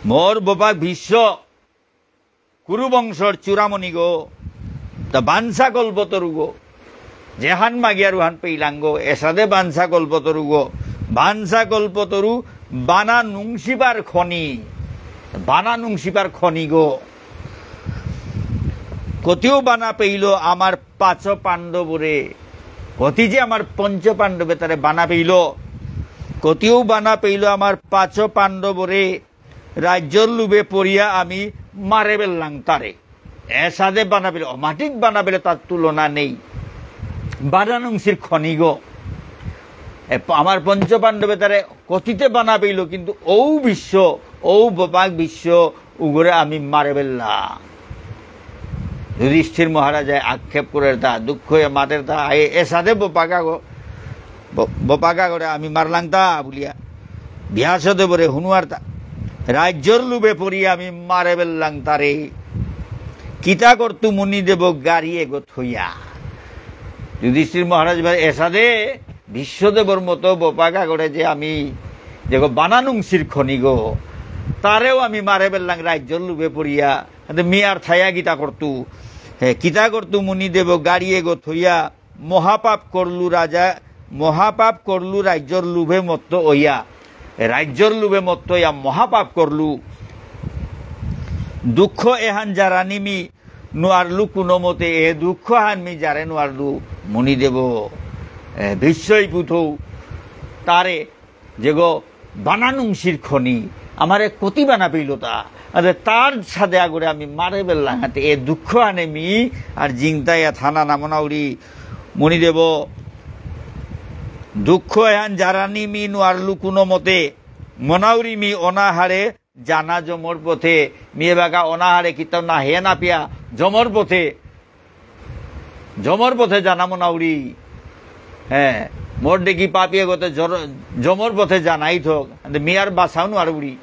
মোর বোপাক ভীষ্ম কুরু বংশর চূড়ামণি গো, তা বাঞ্ছা কল্পতরু গো, যেহান মাগিয়ার উহান পেইলাং গো, এসাদে বাঞ্ছা কল্পতরু গো, বাঞ্ছা কল্পতরু বানা নুংসিবার খনি। বানা নুংসিপার খনিগ। কতিও বানা পেইল আমার পাঁচ পাণ্ডবরে। কতি যে আমার পঞ্চ পাণ্ডবে তারে বানা পেইল। কতিও বানা পেইল আমার পাঁচ পাণ্ডবরে। রাজ্যর লোভে পড়িয়া আমি মারে বেললাং তারে। এসাদে বানা পেইল, অমাটিক বানা পেইল, তার তুলনা নেই। বানা নুংসির খনিগ। এ, প-, আমার পঞ্চপাণ্ডবে তারে কতিতে বানা পেইল, কিন্তু ঔ ভীষ্ম, ঔ বপাক ভীষ্ম, উগরে আমি মারে বেললা। যুধিষ্ঠির মহারাজায় আক্ষেপ করের তা, দুঃখ হয়ে মাতের তা, এ, এসাদে বপাক আগ-, ব-, বপাক আগরে আমি মারলাং তা বুলিয়া। ব্যাসদেবরে হুনুয়ার তা। রাজ্যর লোভে পড়িয়া আমি মারে বেললাং তারে। কিতা করতু মুনিদেব গারি এগো থইয়া। যুধিষ্ঠির মহারাজ এবার এসাদে ভীষ্মদেবর মতো বপাক আগরে যে আমি, দেখো, বানা নুংসির খনিগ, তারেও আমি মারে বেললাং রাজ্যর লোভে পড়িয়া। আতে মি আর থায়া কিতা করতু? হে, কিতা করতু মুনিদেব গারি এগো থইয়া, মহাপাপ করলু রাজা, মহাপাপ করলু রাজ্যর লোভে মত্ত অইয়া। এ রাজ্যর লোভে মত্ত অইয়া মহাপাপ করলু। দুঃখ এহান জারানি মি নুয়ারলু কোনো মতে, এ দুঃখ হান মি জারে নুয়ারলু। মুনিদেব, এ, ভীষ্মই পুথৌ তারে যেগো বানা নুংসির খনি, আমারে কতি বানা পেইল তা। আরে তার সাদে আগরে আমি মারে বেললাং হাতে, এ দুঃখ আনে মি আর জিংতা ইয়া থানা না মনাউরি। মুনিদেব, দুঃখ এহান জারানি মি নুয়ারলু কোনো মতে, মনাউরি মি অনাহারে জানা যমর পথে, মি এবাকা অনাহারে কিতাও না হে না পিয়া যমর পথে, যমর পথে জানা মনাউরি। হ্যাঁ, মোর দেখি পাপিয়ে গতে জর-, যমর পথে জানাই থক। আন্দে মি আর বাসাও নুয়ারুরি।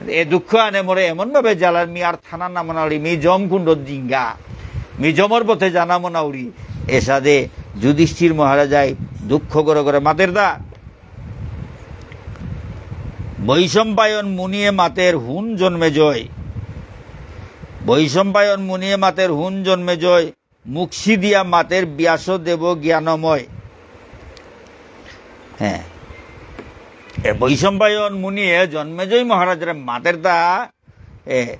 এ দুঃখ আনে মোরে এমন ভাবে জ্বালার মি আর থানা না মনাউরি। মি যম কুণ্ডত জিঙ্গা। মি যমর পথে জানা মনাউরি। এসাদে যুধিষ্ঠির মহারাজাই দুঃখ করে করে মাতের দা। বৈশম্পায়ন মুনিয়ে মাতের হুন জন্মেজয়। বৈশম্পায়ন মুনিয়ে মাতের হুন জন্মেজয়। মুক্সি দিয়া মাতের ব্যাসদেব জ্ঞানময়। হ্যাঁ। এ বৈশম্পায়ন মুনিয়ে জন্মেজয় মহারাজরে মাতের তা, এ,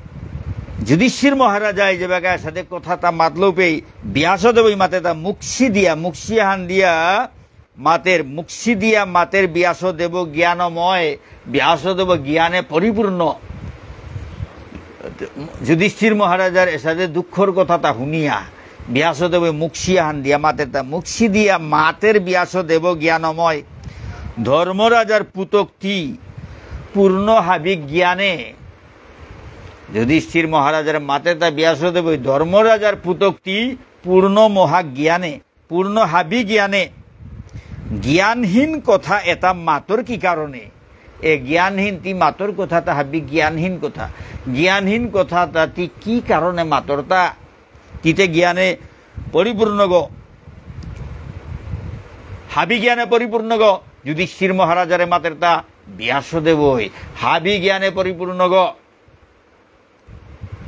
যুধিষ্ঠির মহারাজাই যে বাগা সাদে কথা তা মাতলো পেই, ব্যাসদেবই মাতে তা মুক্সি দিয়া, মুক্সি হান দিয়া, মাতের মুক্সি দিয়া মাতের ব্যাসদেব জ্ঞানময়, ব্যাসদেব জ্ঞানে পরিপূর্ণ। যুধিষ্ঠির মহারাজার এসাদে দুঃখর কথা তা হুনিয়া ব্যাসদেব মুক্সি আহান দিয়া মাতের তা মুক্সি দিয়া মাতের ব্যাসদেব জ্ঞানময়। ধর্মরাজার পুতক তি পূর্ণ হাবি জ্ঞানে। যুধিষ্ঠির মহারাজার মাতের তা ব্যাসদেব ধর্মরাজার পুতক তি পূর্ণ মহাজ্ঞানে। পূর্ণ হাবি জ্ঞানে। জ্ঞানহীন কথা এটা মাতর কি কারণে? এ জ্ঞানহীন তি মাতর কথা তা হাবি জ্ঞানহীন কথা। জ্ঞানহীন কথা তা তি কি কারণে মাতর তা? তিতে জ্ঞানে পরিপূর্ণ গ। হাবি জ্ঞানে পরিপূর্ণ গ। যুধিষ্ঠির মহারাজারে মাতের তা ব্যাসদেবই। হাবি জ্ঞানে পরিপূর্ণ গ।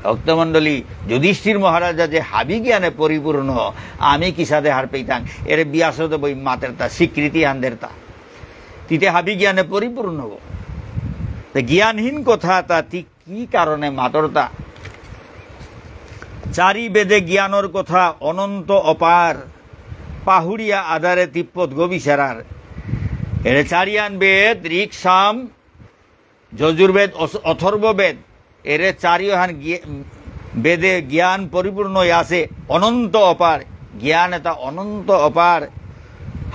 ভক্তমণ্ডলী, যুধিষ্ঠির মহারাজা যে হাবি জ্ঞানে পরিপূর্ণ, আমি কিসাদে হার পেইতাং? এরে ব্যাসদেবই মাতের তা, স্বীকৃতি আনদের তা। তিতে হাবি জ্ঞানে পরিপূর্ণ গ। তে জ্ঞানহীন কথা তা তি কি কারণে মাতর তা? চারি বেদে জ্ঞানর কথা অনন্ত অপার, পাহুরিয়া আধারে তিপ্পত গবিচারার। এরে চারিয়ান বেদ, ঋক, সাম, যজুর্বেদ, অস-, অথর্ববেদ, এরে চারিওহান গি-, বেদে জ্ঞান পরিপূর্ণ আছে, অনন্ত অপার, জ্ঞান এটা অনন্ত অপার।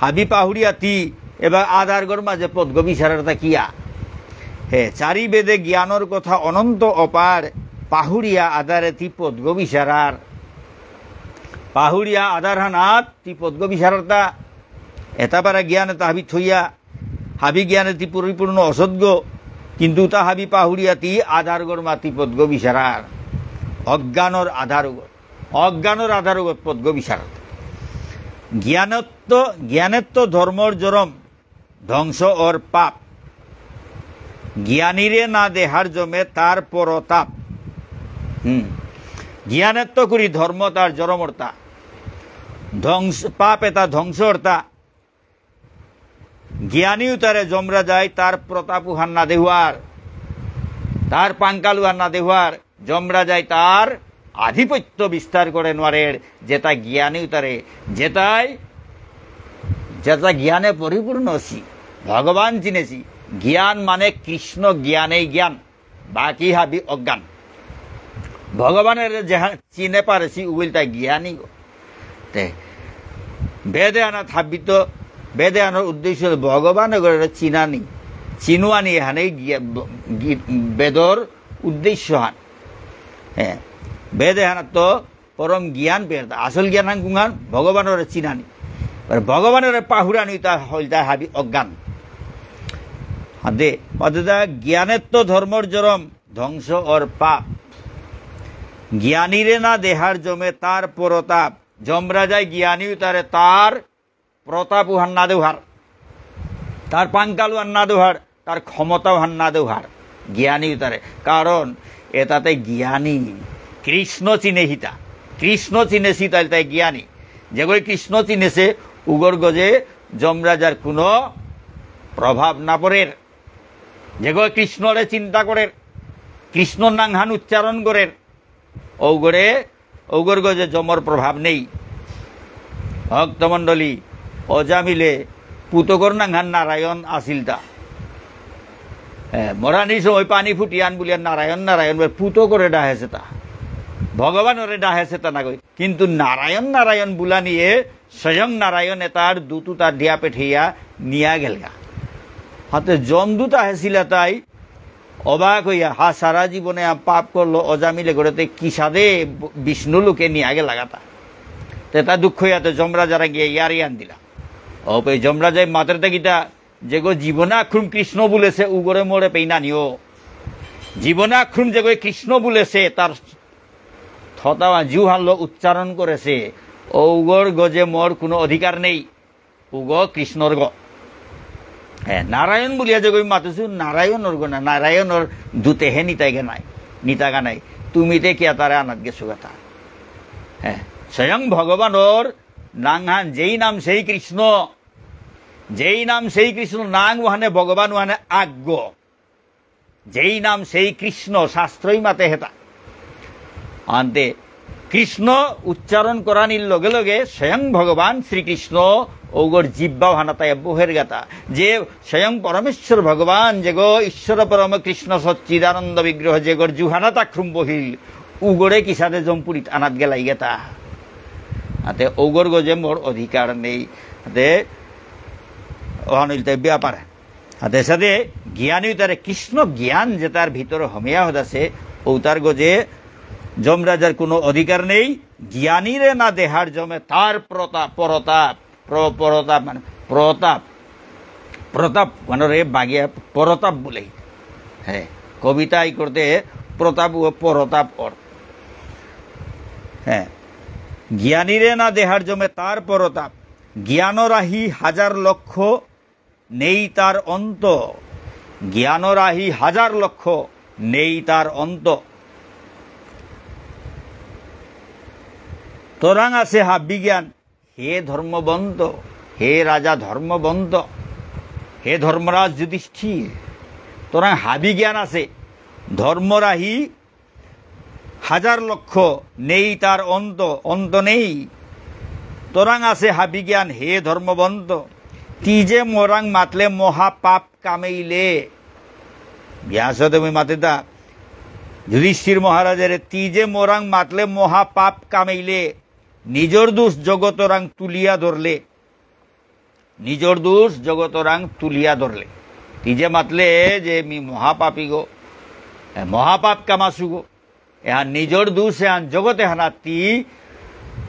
হাবি পাহুরিয়া তি, এবার আধারগর মাঝে পদগ বিচারার তা কিয়া? হে, চারি বেদে জ্ঞানর কথা অনন্ত অপার, পাহুরিয়া আধারে তি পদগ বিচারার। পাহুরিয়া আধার হানাত তি পদগ বিচারার তা, এটা পারা জ্ঞান এটা হাবি থইয়া, হাবি জ্ঞানে তি পরিপূর্ণ অসদগ, কিন্তু তা হাবি পাহুরিয়া তি আধারগর মাতি পদগ বিচারার। অজ্ঞানর আধারগত, অজ্ঞানর আধারগত পদগ বিচারার। জ্ঞানত্ত, জ্ঞানেত্ত ধর্মর জরম, ধ্বংস অর পাপ। জ্ঞানীরে না দেহার জমে তার পরতাপ। হুম। জ্ঞানেত্ত করি ধর্ম তার জরমর তা। ধ্বংস, পাপ এটা ধ্বংস অর তা। জ্ঞানী উতারে যমরাজাই তার প্রতাপ উহান না দেহুয়ার। তার পাঙ্কালুয়া না দেহুয়ার, যমরাজায় তার আধিপত্য বিস্তার করে নোয়ারের, যেতা জ্ঞানী উতারে, যেতাই, যেতা জ্ঞানে পরিপূর্ণ সি, ভগবান চিনেসি। জ্ঞান মানে কৃষ্ণ জ্ঞানেই জ্ঞান, বাকি হাবি অজ্ঞান। ভগবানের যেহা চিনে পারেসি, উইল তাই জ্ঞানী গো। তে, বেদে আনা থাপিত, বেদে আনার উদ্দেশ্য হলো ভগবান এগরে চিনানি, চিনুয়ানি এহানে গি-, গি-, বেদর উদ্দেশ্য হান। হ্যাঁ, বেদে আনা তো পরম জ্ঞান পেরতা, আসল জ্ঞান হান কুঙহান ভগবানরে চিনানি। আর ভগবানরে পাহুরানি তা হইল তাই হাবি অজ্ঞান। হাতে, অর্থাৎ জ্ঞানের তো ধর্মর জরম, ধ্বংস অর পাপ। জ্ঞানীরে না দেহার যমে তার পরতাপ। যমরাজায় জ্ঞানী উতারে তার প্রতাপ উহান না দেহার, তার পাঙ্কাল উহান না দেহার, তার ক্ষমতা উহান না দেহার। জ্ঞানী উতারে। কারণ এতাতে জ্ঞানী, কৃষ্ণ চিনেসিতা, কৃষ্ণ চিনেসিতা ইলতাই জ্ঞানী। যেগই কৃষ্ণ চিনেসে, উগর গজে যমরাজার কোনো প্রভাব না পড়ের। যেগো কৃষ্ণরে চিন্তা করের, কৃষ্ণর নাঙহান উচ্চারণ করের, ঔগরে, ঔগর গজে যমর প্রভাব নেই। ভক্তমণ্ডলী, অজামিলে পুতকর নাঙহান নারায়ণ আসিলতা। এ, মরানির সময় পানি ফুটিয়ান বুলিয়া নারায়ণ নারায়ণ বুলে পুতকরে ডাহেসেতা। ভগবানরে ডাহেসেতা নাগই। কিন্তু নারায়ণ নারায়ণ বুলানিয়ে স্বয়ং নারায়ণে তার দূত উতা দিয়া পেঠিয়া নিয়া গেলগা। হাতে যমদূত আহেসিলা তাই অবাক হইয়া, হা, সারা জীবনে আ পাপ করলো, অজামিলে করেতে কিসাদে ব-, বিষ্ণু লোকে নিয়া গেলাগাতা। তে তা দুঃখ হইয়াতে যমরাজারা গিয়া ইয়ারি আন দিলা। অপে যমরাজাই মাতের তে গীতা, যেগো জীবনে আখুম কৃষ্ণ বুলেসে, উগরে মোরে পেইনা নিও। জীবনে আখুম যেগো কৃষ্ণ বুলেসে, তার থতাওয়া জিউহানলো উচ্চারণ করেসে, ঔগর গজে মোর কোনো অধিকার নেই। উগ কৃষ্ণর গ। হ্যাঁ, নারায়ণ বুলিয়া যেগই মাতেসু, নারায়ণর গ না, নারায়ণর দূতেহে নিতাইগা নাই, নিতাগা নাই। তুমি তে কিয়া তারে আনাত গেসু কথা। হ্যাঁ, স্বয়ং ভগবানর নাঙহান, যেই নাম সেই কৃষ্ণ, যেই নাম সেই কৃষ্ণ, নাঙ উহানে ভগবান উহানে আগ। যেই নাম সেই কৃষ্ণ, শাস্ত্রই মাতে হেতা। আনতে কৃষ্ণ উচ্চারণ করানির লগে লগে স্বয়ং ভগবান শ্রীকৃষ্ণ ঔগর জিব্বা হানাতায় বহের গাতা। যে স্বয়ং পরমেশ্বর ভগবান, যেগো ঈশ্বর পরম কৃষ্ণ সচ্চিদানন্দ বিগ্রহ, যেগর জুহানাত আখুম বহিল, উগরে কিসাদে যমপুরীত আনাত গেলাই গেতা। আতে ঔগর গজে মোর অধিকার নেই। আতে ওহান ইলতাই ব্যাপার। হাতে সাথে জ্ঞানী তারে কৃষ্ণ জ্ঞান যে তার ভিতরে হমিয়া হদাসে, ও তার গজে যমরাজার কোনো অধিকার নেই। জ্ঞানীরে না দেহার যমে তার প্রতাপ, পরতাপ, প্র-, পরতাপ মানে প্রতাপ। প্রতাপ মানে রে বাগিয়া পরতাপ বলে। হ্যাঁ, কবিতা ই করতে প্রতাপ ও পরতাপ অর। হ্যাঁ, জ্ঞানীরে না দেহার যমে তার পরতাপ। জ্ঞানরাহি হাজার লক্ষ নেই তার অন্ত, জ্ঞানরাহি হাজার লক্ষ, নেই তার অন্ত। তোরাং আছে হাবি জ্ঞান, হে ধর্মবন্ত, হে রাজা ধর্মবন্ত, হে ধর্মরাজ যুধিষ্ঠির, তোরাং হাবি জ্ঞান আছে, ধর্মরাহি হাজার লক্ষ, নেই তার অন্ত, অন্ত নেই। তোরাং আছে হাবি জ্ঞান, হে ধর্মবন্ত। তি যে মোরাং মাতলে মহা পাপ কামেইলে। ব্যাসদেবে মাতেতা, যুধিষ্ঠির মহারাজেরে, তি যে মোরাং মাতলে মহা পাপ কামেইলে, নিজর দোষ জগতরাং তুলিয়া ধরলে। নিজর দোষ জগতরাং তুলিয়া ধরলে। তি যে মাতলে যে মি মহাপাপী গো, এ, মহাপাপ কামাসু গো। এহান নিজর দোষ এহান জগতে হানাতি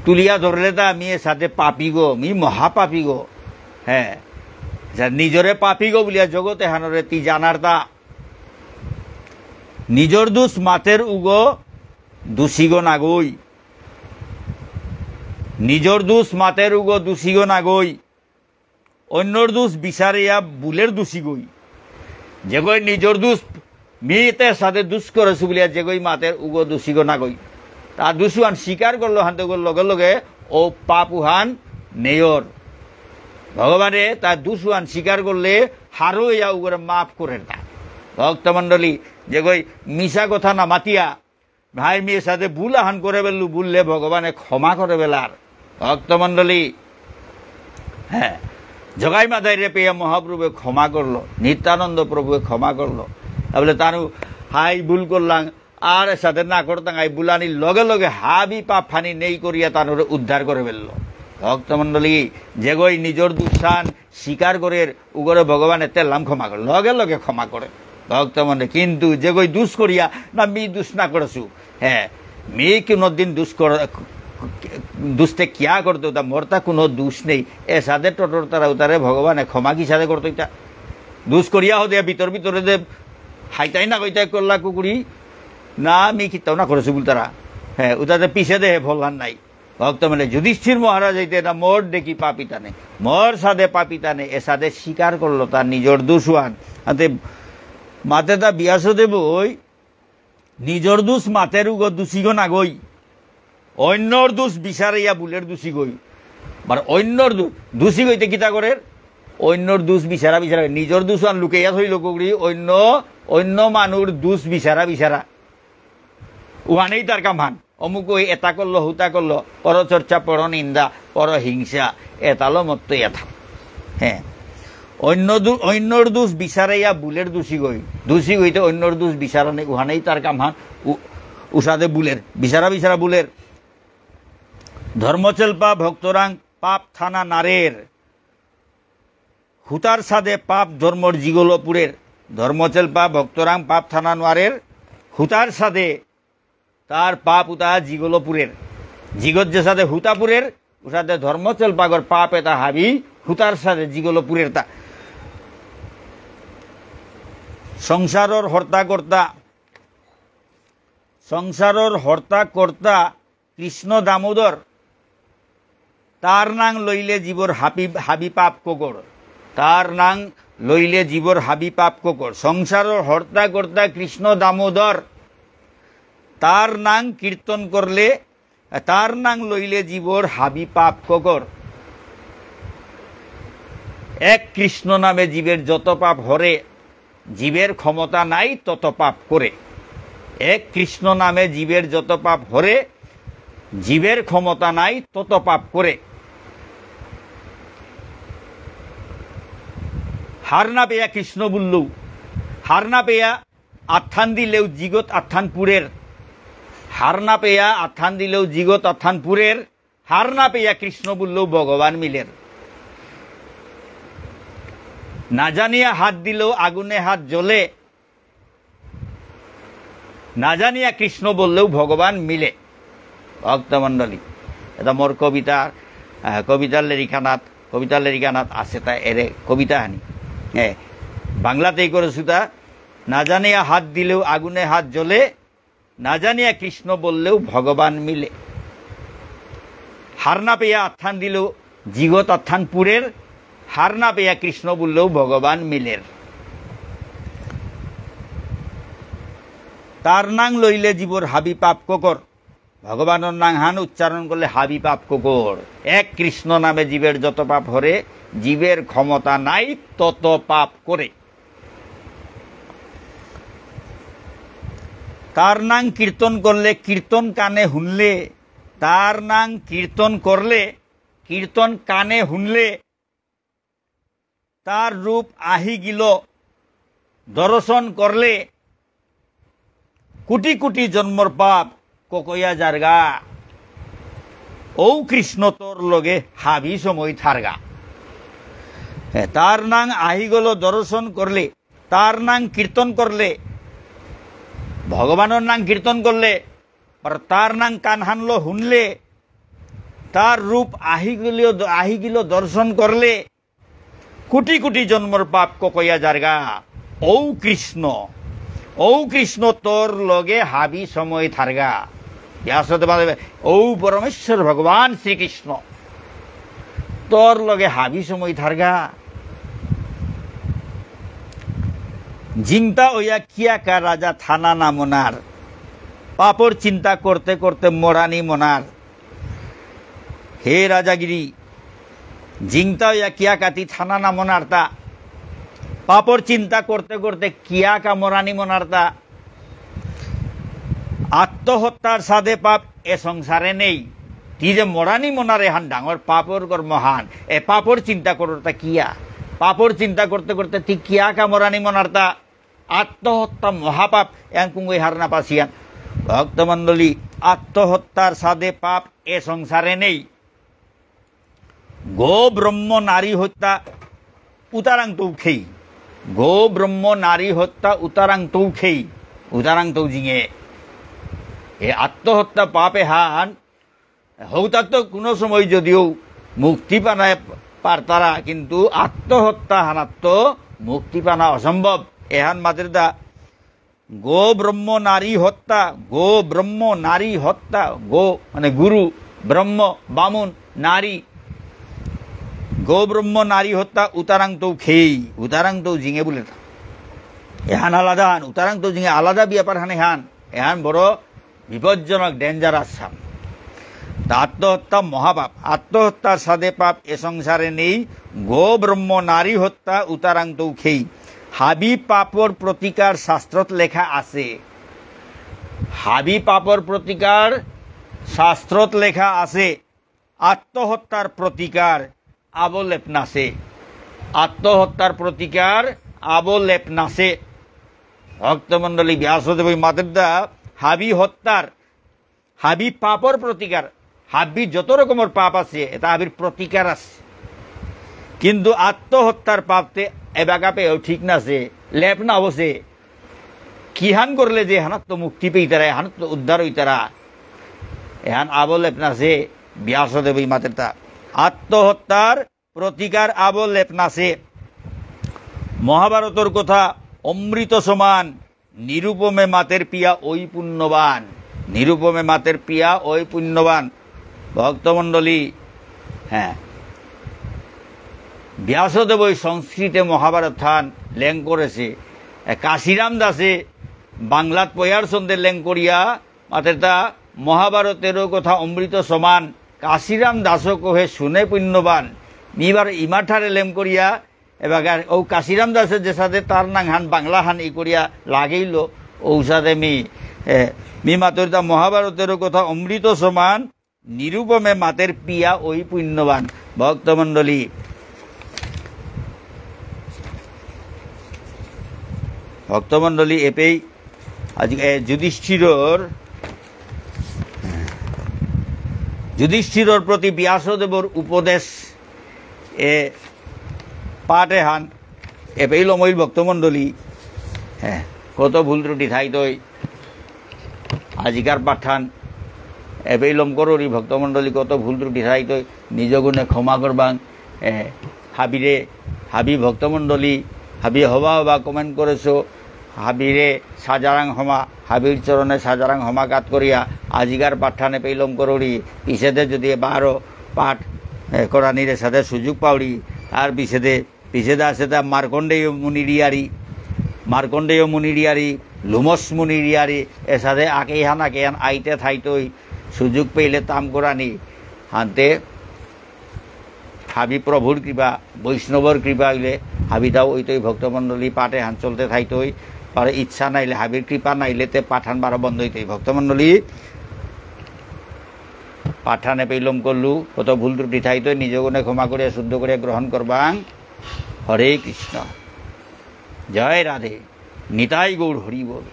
তুলিয়া ধরলে তা মি এসাদে পাপী গো, মি মহাপাপী গো। হ্যাঁ। যা নিজরে পাপী গো বুলিয়া জগতে হানরে তি জানার তা। নিজর দোষ মাতের উগো দোষী গো নাগই। নিজর দোষ মাতের উগো দোষী গো নাগই। অন্যর দোষ বিচারিয়া বুলের দোষী গই। যেগই নিজর দোষ, মিতে সাথে দোষ করেসু বুলিয়া যেগই মাতের উগো দোষী গো নাগই। তা দোষহান স্বীকার করলো হানতে গো লগে লগে ও পাপুহান নেয়র। ভগবানে তা দোষহান স্বীকার করলে হারো ইয়া উগরে মাফ করের তা। ভক্তমণ্ডলী, যেগই মিছা কথা না মাতিয়া, ভাই মি এসাদে ভুল আহান করে বেললু বুললে ভগবানে ক্ষমা করে বেলার। ভক্তমণ্ডলী, হ্যাঁ, জগাই মাধাইরে পেয়া মহাপ্রভুয়ে ক্ষমা করলো, নিত্যানন্দ প্রভুয়ে ক্ষমা করলো। তাহলে তানু হাই ভুল করলাম, আর এসাদে না করতাম, আই বুলানি লগে লগে হাবি পাপ ফানি নেই করিয়া তানুরে উদ্ধার করে বেললো। ভক্তমণ্ডলী, যেগই নিজর দুঃসান স্বীকার করের, উগরে ভগবানে তেলাম ক্ষমা করে, লগে লগে ক্ষমা করে। ভক্তমণ্ডলী, কিন্তু যেগই দুষ করিয়া, না মি দুষ না করেছু, হ্যাঁ, মি কোনোদিন দুষ কর-, দুষতে কিয়া করতে উতা, মোর তা কোনো দুষ নেই। এসাদে টটর তারা উতারে ভগবানে ক্ষমা কিসাদে করতে উতা? দুষ করিয়া হতে ভিতর ভিতরে দে হাইতাই না কইতাই করলা কুকুরি, না মি কিতাও না করেছু বুলতারা। হ্যাঁ, উতাতে পিছে দেহে ফলহান নাই। ভক্ত মানে যুধিষ্ঠির মহারাজ হইতে না মোর দেখি পাপিতানে, মোর সাদে পাপিতানে, এসাদে স্বীকার করলো তার নিজর দুষহান। আতে মাতে তা ব্যাসদেব ওই নিজর দুষ মাতের উগ দুষিগ না গই, অন্যর দুষ বিচারাইয়া বুলের দুষি গই। বার অন্যর দু-, দুষি গইতে কিতা করের? অন্যর দুষ বিচারা বিচারা, নিজর দুষহান লুকাইয়া থইল কুকুরি, অন্য, অন্য মানুর দুষ বিচারা বিচারা। উহানেই তার কামহান। অমুক ওই এটা করলো, হুতা করলো, পরচর্চা, পরনিন্দা, পরহিংসা, এতালো মত্ত এথা। হ্যাঁ। অন্য দু-, অন্যর দোষ বিচারাইয়া বুলের দোষী গই। দোষী গইতে অন্যর দোষ বিচারানি উহানেই তার কামহান উ-, উসাদে বুলের। বিচারা বিচারা বুলের। ধর্মচেলপা ভক্তরাং পাপ থানা নারের। হুতার সাদে পাপ ধর্মর জিগলপুরের। ধর্মচেলপা ভক্তরাং পাপ থানা নোয়ারের। হুতার সাদে তার পাপ উতা জিগলপুরের। জিগত যে সাদে হুতাপুরের, উসাদে ধর্মচেলপাগর পাপ এতা হাবি হুতার সাদে জিগলপুরের তা। সংসারর হর্তা কর্তা, সংসারর হর্তা কর্তা কৃষ্ণ দামোদর, তার নাং লইলে জীবর হাবি, হাবি পাপ ককর। তার নাং লইলে জীবর হাবি পাপ ককর। সংসারর হর্তা কর্তা কৃষ্ণ দামোদর, তার নাং কীর্তন করলে, তার নাং লইলে জীবর হাবি পাপ ককর। এক কৃষ্ণ নামে জীবের যত পাপ হরে, জীবের ক্ষমতা নাই তত পাপ করে। এক কৃষ্ণ নামে জীবের যত পাপ হরে, জীবের ক্ষমতা নাই তত পাপ করে। হার না পেয়া কৃষ্ণ বুললেও, হার না পেয়া আথান দিলেও জিগত আথান পুরের, হার না পেয়া আথান দিলেও জিগত আথান পুরের, হার না পেয়া কৃষ্ণ বুললেও ভগবান মিলের। না জানিয়া হাত দিলেও আগুনে হাত জ্বলে, না জানিয়া কৃষ্ণ বললেও ভগবান মিলে। ভক্তমণ্ডলী, এটা মোর কবিতা, আহ, কবিতার লেরিকানাত, কবিতার লেরিকানাত আছে তা এরে কবিতা হানি। এ, বাংলাতেই করেছু তা, না জানিয়া হাত দিলেও আগুনে হাত জ্বলে, না জানিয়া কৃষ্ণ বললেও ভগবান মিলে। হার না পেয়া আথান দিলেও জিগত আথান পুরের, হার না পেয়া কৃষ্ণ বললেও ভগবান মিলের। তার নাং লইলে জীবর হাবি পাপ ককর। ভগবানর নাংহান উচ্চারণ করলে হাবি পাপ ককর। এক কৃষ্ণ নামে জীবের যত পাপ হরে, জীবের ক্ষমতা নাই তত পাপ করে। তার নাং কীর্তন করলে, কীর্তন কানে হুনলে, তার নাং কীর্তন করলে, কীর্তন কানে হুনলে, তার রূপ আহিগিল দর্শন করলে, কোটি কোটি জন্মর পাপ ককয়া যারগা। ঔ কৃষ্ণ তোর লগে হাবি সময় থারগা। এ, তার নাং আহিগল দর্শন করলে, তার নাং কীর্তন করলে, ভগবানর নাং কীর্তন করলে, আর তার নাং কানহানলো হুনলে, তার রূপ আহিগিল, আহিগিল দর্শন করলে, কোটি কোটি জন্মর পাপ ককয়া যারগা। ঔ কৃষ্ণ, ঔ কৃষ্ণ তোর লগে হাবি সময় থারগা। ব্যাসদেব মাতে, ঔ পরমেশ্বর ভগবান শ্রীকৃষ্ণ তোর লগে হাবি সময় থারগা। জিংতা ওয়া কিয়াকা রাজা থানা না মনার, পাপর চিন্তা করতে করতে মরানি মনার। হে রাজাগিরি, জিংতা হইয়া কিয়া কাতি থানা না মনারতা, পাপর চিন্তা করতে করতে কিয়া কা মরানি মনারতা, আত্মহত্যার সাদে পাপ এ সংসারে নেই। তি যে মরানি মনার এহান ডাঙর পাপর কর্মহান, এ পাপর চিন্তা করতা কিয়া? পাপর চিন্তা করতে করতে তি কিয়া কা মরানি মনারতা? আত্মহত্যা মহাপাপ, এহান কুঙ্গই হার না পাসিয়ান। ভক্তমণ্ডলী, আত্মহত্যার সাদে পাপ এ সংসারে নেই। গো ব্রহ্ম নারী হত্যা উতারাং তৌ খেই। গো ব্রহ্ম নারী হত্যা উতারাং তৌ খেই। উতারাং তৌ জিঙে। এ আত্মহত্যা পাপ এহান হৌতাত্ত কোনো সময় যদিও মুক্তি পানায় পারতারা, কিন্তু আত্মহত্যা হানাত্ত মুক্তি পানা অসম্ভব। এহান মাতেরতা গো ব্রহ্ম নারী হত্যা, গো ব্রহ্ম নারী হত্যা, গো মানে গুরু, ব্রহ্ম বামুন, নারী, গো ব্রহ্ম নারী হত্যা উতারাং তৌ খেই, উতারাং তৌ জিঙে বুলেতা। এহান আলাদা হান, উতারাং তৌ জিঙে আলাদা ব্যাপার হান এহান, এহান বড় বিপজ্জনক, dangerous হান। তা আত্মহত্যা মহাপাপ, আত্মহত্যার সাদে পাপ এ সংসারে নেই, গো ব্রহ্ম নারী হত্যা উতারাং তৌ খেই। হাবি পাপর প্রতিকার শাস্ত্রত লেখা আছে। হাবি পাপর প্রতিকার শাস্ত্রত লেখা আছে। আত্মহত্যার প্রতিকার আবো লেপ নাসে। আত্মহত্যার প্রতিকার আবো লেপ নাসে। ভক্তমণ্ডলী, ব্যাসদেবই মাতেরতা হাবি হত্যার, হাবি পাপর প্রতিকার, হাবি যত রকমর পাপ আছে, এতা হাবির প্রতিকার আছে। কিন্তু আত্মহত্যার পাপতে এবাকা পেয়েও ঠিক নাসে, লেপ না বসে। কিহান করলে যে এহানাত্ত মুক্তি পেইতারা, এহানাত্ত উদ্ধার হইতারা, এহান আবো লেপ নাসে। ব্যাসদেবই মাতেরতা আত্মহত্যার প্রতিকার আবো লেপ নাসে। মহাভারতর কথা অমৃত সমান, নিরুপমে মাতের পিয়া ওই পুণ্যবান। নিরুপমে মাতের পিয়া ওই পুণ্যবান। ভক্তমণ্ডলী, হ্যাঁ, ব্যাসদেবই সংস্কৃতে মহাভারত হান লেং করেসে। এ, কাশিরাম দাসে বাংলাত পয়ার সন্ধে লেং করিয়া মাতেরতা মহাভারতেরও কথা অমৃত সমান। কাশিরাম দাস কহে শুনে পুণ্যবান। মি বারো ইমাঠারে লেম করিয়া, এবার ও কাশিরাম দাসে যেসাদে তার নাঙহান বাংলাহান ই করিয়া লাগেইল, ঔসাদে মি, এ, মি মাতেরতা মহাভারতেরও কথা অমৃত সমান, নিরুপমে মাতের পিয়া ওই পুণ্যবান। ভক্তমণ্ডলী, ভক্তমণ্ডলী, এপেই আজি, এ, যুধিষ্ঠিরর, যুধিষ্ঠিরর প্রতি ব্যাসদেবর উপদেশ, এ, পাঠ এহান, এপেই লমইল ভক্তমণ্ডলী, হ্যাঁ, কত ভুল ত্রুটি থাইতই, আজিকার পাঠহান, এপেই লম করুরি ভক্তমণ্ডলী, কত ভুল ত্রুটি থাইতই, নিজ গুণে ক্ষমা করবাং, এ, হাবিরে, হাবি ভক্তমণ্ডলী, হাবি হবা হবা comment করেসো, হাবিরে সাজারাং হমা, হাবির চরণে সাজারাং হমাকাত করিয়া, আজিকার পাঠহান এপেই লম করুরি, পিছেদে যদি বারো পাঠ, এ, করানির এসাদে সুযোগ পাউরি, আর পিছেদে, পিছেদে আসেতা মার্কণ্ডেয় মুনির ইয়ারি, মার্কণ্ডেয় মুনির ইয়ারি, লোমশ মুনির ইয়ারি, এসাদে আকেইহান আকেইহান আইতে থাইতই, সুযোগ পেইলে তাম করানি, হানতে হাবি প্রভুর কৃপা, বৈষ্ণবর কৃপা হইলে হাবিতাও ওইতই ভক্তমণ্ডলী পাঠ এহান চলতে থাইতই, আর ইচ্ছা নাইলে, হাবির কৃপা নাইলে তে পাঠহান বারো বন্ধ হইতই। ভক্তমণ্ডলী, পাঠহান এপেই লম করলু, কত ভুল ত্রুটি থাইতই, নিজ গুণে ক্ষমা করিয়া শুদ্ধ করিয়া গ্রহণ করবাং। হরে কৃষ্ণ। জয় রাধে। নিতাই গৌর হরি বল।